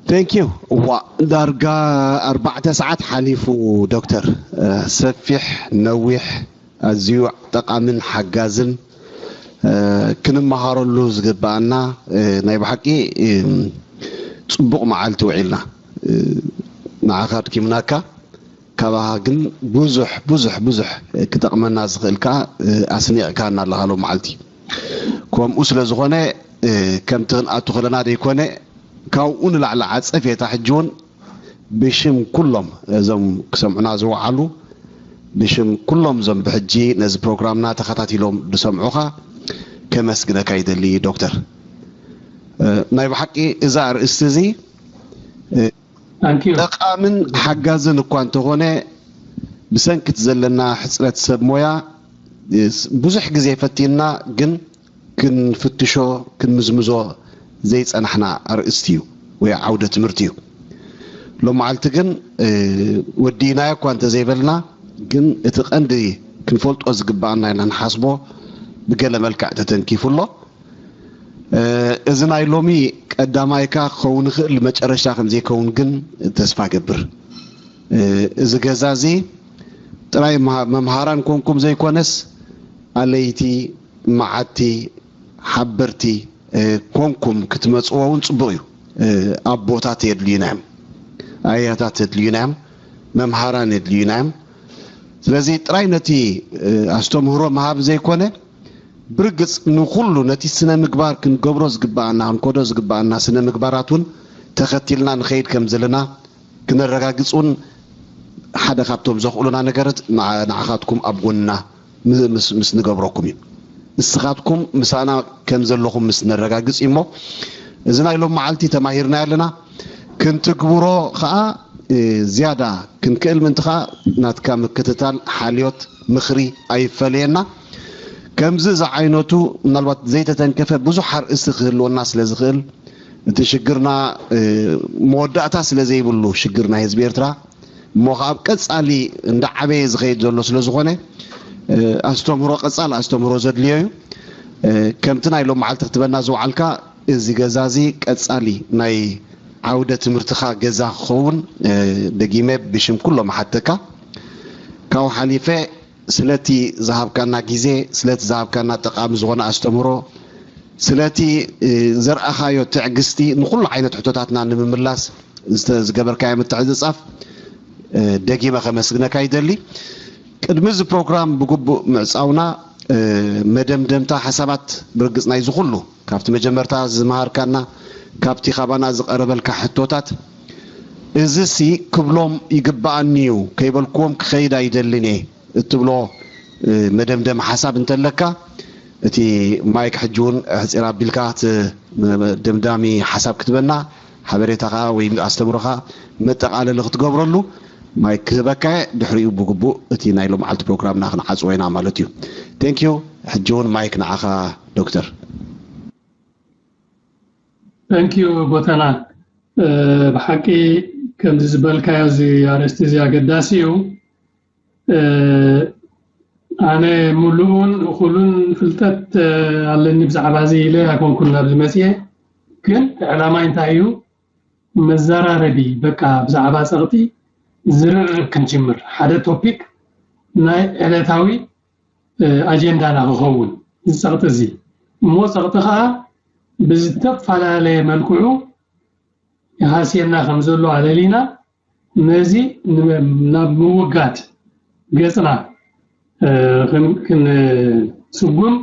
Thank you። ዋ ዳርጋ ኣርባዕተ ሰዓት ሓሊፉ ዶክተር። ሰፊሕ ነዊሕ ኣዝዩ ጠቓምን ሓጋዝን ክንመሃረሉ ዝግብኣና ናይ ብሓቂ ፅቡቕ መዓልቲ ውዒልና። ንዓኻ ኣድኪምናካ። ካባኻ ግን ብዙሕ ብዙሕ ብዙሕ ክጠቕመና ዝኽእል ከዓ ኣስኒቕካና ኣለኻ ሎም መዓልቲ። ከምኡ ስለ ዝኾነ ከምቲ ክንኣቱ ከለና ዘይኮነ ካብኡ ንላዕሊ ዓፀፌታ ሕጂ እውን ብሽም ኩሎም እዞም ክሰምዑና ዝወዓሉ ብሽም ኩሎም እዞም ብሕጂ ነዚ ፕሮግራምና ተኸታቲሎም ዝሰምዑኻ ከመስግነካ ይደሊ ዶክተር። ናይ ብሓቂ እዛ ኣርእስቲ እዚ ጠቓምን ሓጋዝን እኳ እንተኾነ ብሰንኪ እቲ ዘለና ሕፅረት ሰብ ሞያ ብዙሕ ግዜ ፈቲንና ግን ክንፍትሾ ክንምዝምዞ ዘይፀናሕና ኣርእስቲ እዩ ወይ ዓውደ ትምህርቲ እዩ። ሎም መዓልቲ ግን ወዲእናዮ እኳ እንተዘይበልና ግን እቲ ቀንዲ ክንፈልጦ ዝግባኣና ኢና ንሓስቦ ብገለ መልክዕ ተተንኪፉ ኣሎ። እዚ ናይ ሎሚ ቀዳማይካ ክኸውን ይኽእል መጨረሻ ከምዘይከውን ግን ተስፋ ገብር። እዚ ገዛ እዚ ጥራይ መምሃራን ኮንኩም ዘይኮነስ ኣለይቲ፣ መዓቲ፣ ሓበርቲ ኮንኩም ክትመፅዎ እውን ፅቡቕ እዩ። ኣቦታት የድልዩና እዮም፣ ኣያታት የድልዩና እዮም፣ መምሃራን የድልዩና እዮም። ስለዚ ጥራይ ነቲ ኣስተምህሮ ምሃብ ዘይኮነ ብርግፅ ንኩሉ ነቲ ስነ ምግባር ክንገብሮ ዝግበኣና ክንከዶ ዝግበኣና ስነ ምግባራት እውን ተኸቲልና ንኸይድ ከም ዘለና ክነረጋግፅ እውን ሓደ ካብቶም ዘኽእሉና ነገረት ንዓኻትኩም ኣብ ጎንና ምስ ንገብረኩም እዩ። ንስኻትኩም ምሳና ከም ዘለኹም ምስ ነረጋግፅ እዩ እሞ እዚ ናይ ሎም መዓልቲ ተማሂርና ኣለና። ክንትግብሮ ከዓ ዝያዳ ክንክእል ምንቲ ከዓ ናትካ ምክትታል ሓልዮት ምኽሪ ኣይፈለየና። ከምዚ ዝዓይነቱ ምናልባት ዘይተተንከፈ ብዙሕ ኣርእስቲ ክህልወና ስለ ዝኽእል እቲ ሽግርና መወዳእታ ስለ ዘይብሉ ሽግር ናይ ህዝቢ ኤርትራ እሞ ከዓ ኣብ ቀፃሊ እንዳዓበየ ዝኸይድ ዘሎ ስለ ዝኾነ ኣስተምህሮ ቀፃል ኣስተምህሮ ዘድልዮ እዩ። ከምቲ ናይ ሎም መዓልቲ ክትበና ዝወዓልካ እዚ ገዛ እዚ ቀፃሊ ናይ ዓውደ ትምህርትኻ ገዛ ክኸውን ደጊመ ብሽም ኩሎም ሓተካ። ካብኡ ሓሊፈ ስለቲ ዝሃብካና ግዜ ስለቲ ዝሃብካና ጠቓሚ ዝኾነ ኣስተምህሮ ስለቲ ዘርኣኻዮ ትዕግስቲ ንኩሉ ዓይነት ሕቶታትና ንምምላስ ዝገበርካዮ ምትዕፅፃፍ ደጊመ ከመስግነካ ይደሊ። ቅድሚ እዚ ፕሮግራም ብግቡእ ምዕፃውና መደምደምታ ሓሳባት ብርግፅ ናይዚ ኩሉ ካብቲ መጀመርታ ዝመሃርካና ካብቲ ካባና ዝቐረበልካ ሕቶታት እዚሲ ክብሎም ይግበኣኒ እዩ ከይበልክዎም ክኸይድ ኣይደልን እየ እትብሎ መደምደሚ ሓሳብ እንተለካ እቲ ማይክ ሕጂ እውን ሕፂር ኣቢልካ እቲ ደምዳሚ ሓሳብ ክትበና ሓበሬታኻ ወይ ኣስተምሮኻ መጠቓለሊ ክትገብረሉ ማይክ ክህበካ እየ። ድሕሪኡ ብግቡእ እቲ ናይ ሎምዓልቲ ፕሮግራምና ክንዓጽዎ ኢና ማለት እዩ። Thank you። ሕጂ እውን ማይክ ንዓኻ ዶክተር። Thank you ጎተና። ብሓቂ ከምዚ ዝበልካዮ እዚ ኣርእስቲ እዚ ኣገዳሲ እዩ። ኣነ ሙሉኡን እኹሉን ፍልጠት ኣለኒ ብዛዕባ እዚ ኢለ ኣይኮንኩን ናብዚ መፅየ። ግን ዕላማይ እንታይ እዩ? መዘራረቢ፣ በቃ ብዛዕባ ፀቕጢ ዝርርብ ክንጅምር፣ ሓደ ቶፒክ ናይ ዕለታዊ ኣጀንዳና ክኸውን እዚ ፀቕጢ እዚ። እሞ ፀቕጢ ከዓ ብዝተፈላለየ መልክዑ ይሃስየና ከም ዘሎ ኣለሊና ነዚ ናብ ምውጋድ ገፅና ክንስጉም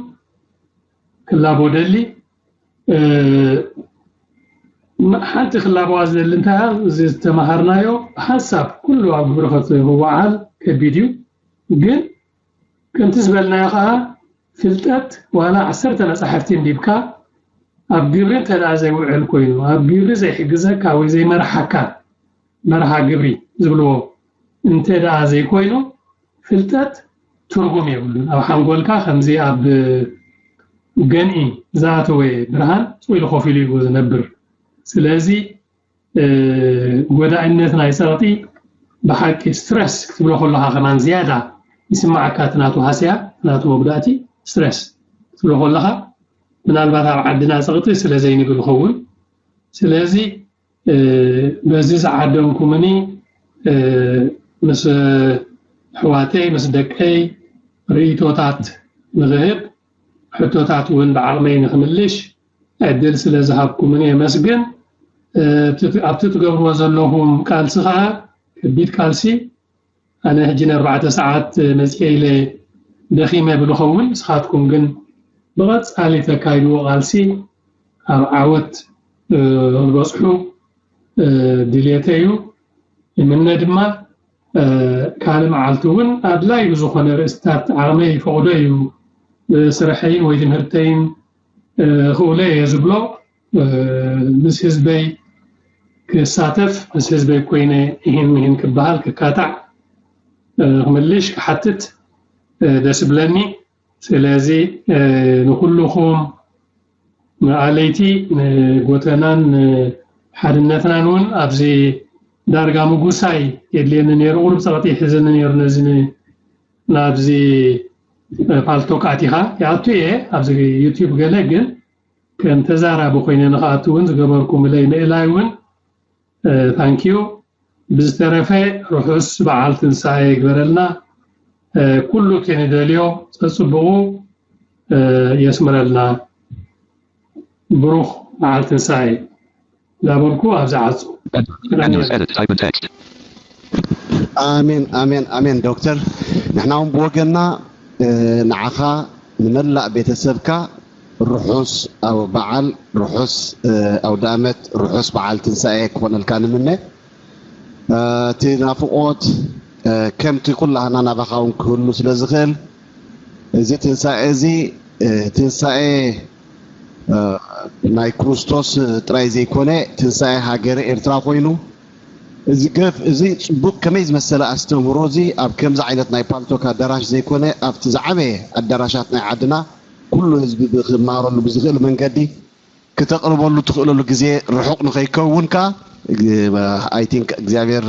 ክላቦ ደሊ። ሓንቲ ክላቦዋ ዝደሊ እንታይ እዚ ዝተምሃርናዮ ሓሳብ ኩሉ ኣብ ግብሪ ክወዓል ከቢድ እዩ። ግን ከምቲ ዝበልናዮ ከዓ ፍልጠት ዋላ ዓሰርተ መፃሕፍቲ እንዲብካ ኣብ ግብሪ እንተ ደኣ ዘይውዕል ኮይኑ፣ ኣብ ግብሪ ዘይሕግዘካ ወይ ዘይመርሓካ መርሃ ግብሪ ዝብልዎ እንተ ደኣ ዘይኮይኑ፣ ፍልጠት ትርጉም የብሉን። ኣብ ሓንጎልካ ከምዚ ኣብ ገንኢ ዝኣተወ ብርሃን ስቕ ኢሉ ኮፍ ኢሉ እዩ ዝነብር። ስለዚ ጎዳእነት ናይ ፀቕጢ ብሓቂ ስትረስ ክትብሎ ከለኻ ከማን ዝያዳ ይስማዓካ። እቲ ናቱ ሃስያ ናቱ መጉዳእቲ ስትረስ ክትብሎ ከለኻ ምናልባት ኣብ ዓድና ፀቕጢ ስለ ዘይንብል ይኸውን። ስለዚ በዚ ዝዓደምኩምኒ ምስ ኣሕዋተይ ምስ ደቀይ ርእይቶታት ንኽህብ ሕቶታት እውን ብዓቕመይ ንኽምልሽ ዕድል ስለ ዝሃብኩምኒ የመስግን። ኣብቲ ትገብርዎ ዘለኹም ቃልሲ ከዓ ከቢድ ቃልሲ ኣነ ሕጂ ንኣርባዕተ ሰዓት መፅየ ኢለ ደኺመ ብልኸውን ንስኻትኩም ግን ብቐፃሊ ተካይድዎ ቃልሲ ኣብ ዓወት ክትበፅሑ ድልየተ እዩ። ይምነ ድማ ካልእ መዓልቲ እውን ኣድላይ ብዝኾነ ርእስታት ዓቕመይ ይፈቕዶ እዩ ብስርሐይን ወይ ትምህርተይን ክውለ እየ ዝብሎ ምስ ህዝበይ ክሳተፍ ምስ ህዝበይ ኮይነ ይህን ይህን ክበሃል ክካታዕ ክምልሽ ክሓትት ደስ ብለኒ። ስለዚ ንኩልኹም ንኣለይቲ ንጎተናን ንሓድነትናን እውን ኣብዚ ዳርጋ ምጉሳይ የድልየኒ ነይሩ። ቁሩብ ፀቕጢ ይሕዘኒ ነይሩ ነዚ ናብዚ ፓልቶክ ኣቲኻ ይኣቱ እየ ኣብዚ ዩቲዩብ ገለ ግን ከም ተዛራቢ ኮይነ ንክኣቱ እውን ዝገበርኩምለይ ምእላይ እውን ታንኪዩ። ብዝተረፈ ርሑስ በዓል ትንሳኤ ይግበረልና። ኩሉ እቲ ንደልዮ ፀፅብቑ የስምረልና። ብሩኽ በዓል ትንሳኤ እንዳበልኩ ኣብዚ ዓፁ። ኣሜን ኣሜን ኣሜን ዶክተር፣ ንሕና እውን ብወገንና ንዓኻ ንመላእ ቤተሰብካ ርሑስ በዓል፣ ርሑስ ኣውደኣመት፣ ርሑስ በዓል ትንሳኤ ክኾነልካ ንምነ። እቲ ናፍቖት ከምቲ ኩላህና ናባኻ እውን ክህሉ ስለ ዝኽእል እዚ ትንሳኤ እዚ ትንሳኤ ናይ ክርስቶስ ጥራይ ዘይኮነ ትንሳኤ ሃገረ ኤርትራ ኮይኑ እዚ ገፍ እዚ ጽቡቕ ከመይ ዝመሰለ ኣስተምህሮ እዚ ኣብ ከምዚ ዓይነት ናይ ፓልቶክ ኣዳራሽ ዘይኮነ ኣብቲ ዝዓበየ ኣዳራሻት ናይ ዓድና ኩሉ ህዝቢ ክመሃረሉ ብዝኽእል መንገዲ ክተቕርበሉ ትኽእለሉ ግዜ ርሑቕ ንኸይከውን ከኣ I think እግዚኣብሔር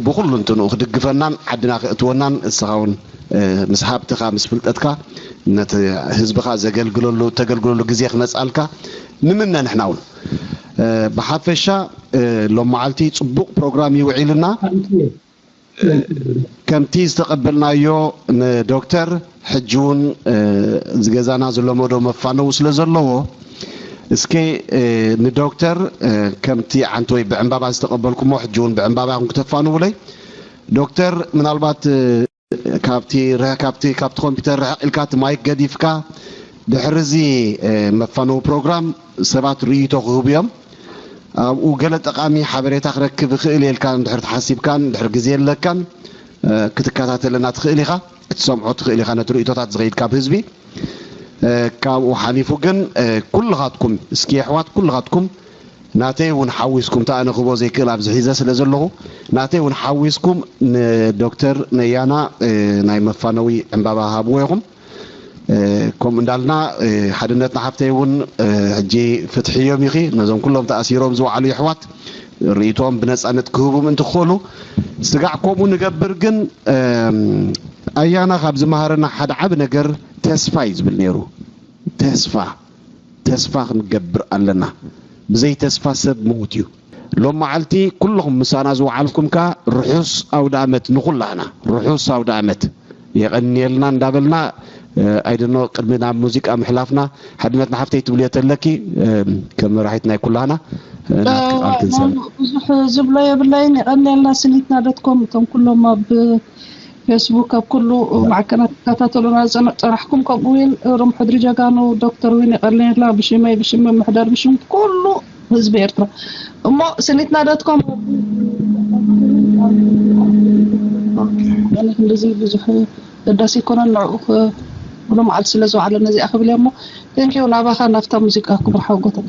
ብኹሉ እንትንኡ ክድግፈናን ዓድና ክእትወናን እስኻ እውን ምስ ሃብትኻ ምስ ፍልጠትካ ነቲ ህዝብኻ ዘገልግለሉ ተገልግለሉ ግዜ ክመፅኣልካ ንምነ። ንሕና እውን ብሓፈሻ ሎም መዓልቲ ፅቡቕ ፕሮግራም እዩ ውዒልና። ከምቲ ዝተቐበልናዮ ንዶክተር ሕጂ እውን ዝገዛና ዝለመዶ መፋነዊ ስለ ዘለዎ እስከ ንዶክተር ከምቲ ዓንተወይ ብዕምባባ ዝተቐበልኩሞ ሕጂ እውን ብዕምባባ ኢኹም ክተፋንውለይ። ዶክተር ምናልባት ካብቲ ካብቲ ካብቲ ኮምፒውተር ርሕቕ ኢልካ እቲ ማይክ ገዲፍካ ድሕሪ እዚ መፋነዊ ፕሮግራም ሰባት ርእይቶ ክህቡ እዮም። ኣብኡ ገለ ጠቓሚ ሓበሬታ ክረክብ እኽእል እየ ኢልካ እንድሕር ተሓሲብካን እንድሕር ግዜ ኣለካን ክትከታተለና ትኽእል ኢኻ፣ ክትሰምዖ ትኽእል ኢኻ ነቲ ርእይቶታት ዝኸይድ ካብ ህዝቢ። ካብኡ ሓሊፉ ግን ኩልኻትኩም እስኪ ኣሕዋት ኩልኻትኩም ናተይ እውን ሓዊስኩም፣ እታ ኣነ ክህቦ ዘይክእል ኣብዚ ሒዘ ስለ ዘለኹ፣ ናተይ እውን ሓዊስኩም ንዶክተር ነያና ናይ መፋነዊ ዕምባባ ሃብዎ ኢኹም። ከምኡ እንዳልና፣ ሓድነት ንሓፍተይ እውን ሕጂ ፍትሒ እዮም ኢኺ፣ ነዞም ኩሎም ተኣሲሮም ዝወዓሉ የሕዋት ርእይቶም ብነፃነት ክህቡ ምእንቲ ክኽእሉ፣ ስጋዕ ከምኡ ንገብር። ግን ኣያና ካብ ዝመሃረና ሓደ ዓቢ ነገር ተስፋ እዩ ዝብል ነይሩ። ተስፋ፣ ተስፋ ክንገብር ኣለና። ብዘይ ተስፋ ሰብ ምዉት እዩ። ሎም መዓልቲ ኩልኹም ምሳና ዝወዓልኩም ከኣ ርሑስ ኣውደ ኣመት ንኹላህና፣ ርሑስ ኣውደ ኣመት የቐንየልና እንዳበልና፣ ኣይደኖ ቅድሚ ናብ ሙዚቃ ምሕላፍና፣ ሓድነት ንሓፍተይ ትብልዮ ተለኪ፣ ከም መራሒት ናይ ኩላህና ናትኪ ቃል ክንሰምዕ። ብዙሕ ዝብሎ የብለይን። የቐንየልና ስኒትና ዶትኮም፣ እቶም ኩሎም ኣብ ፌስቡክ ኣብ ኩሉ ማዕከናት ትከታተሉና ዝጸናሕኩም፣ ከምኡ እውን ሮም ሕድሪ ጀጋኑ ዶክተር እውን የቐንየልና፣ ብሽመይ ብሽም ምምሕዳር ብሽም ኩሉ ህዝቢ ኤርትራ። እሞ ስኒትና ዶትኮም ክንድዚ ብዙሕ ደዳስ ይኮነን። ንዕኡ ሙሉ መዓልቲ ስለ ዝወዓለ ነዚኣ ክብል እየ። እሞ ቴንኪዩ። ናባኻ ናብታ ሙዚቃ ክብርሓው ጎተና።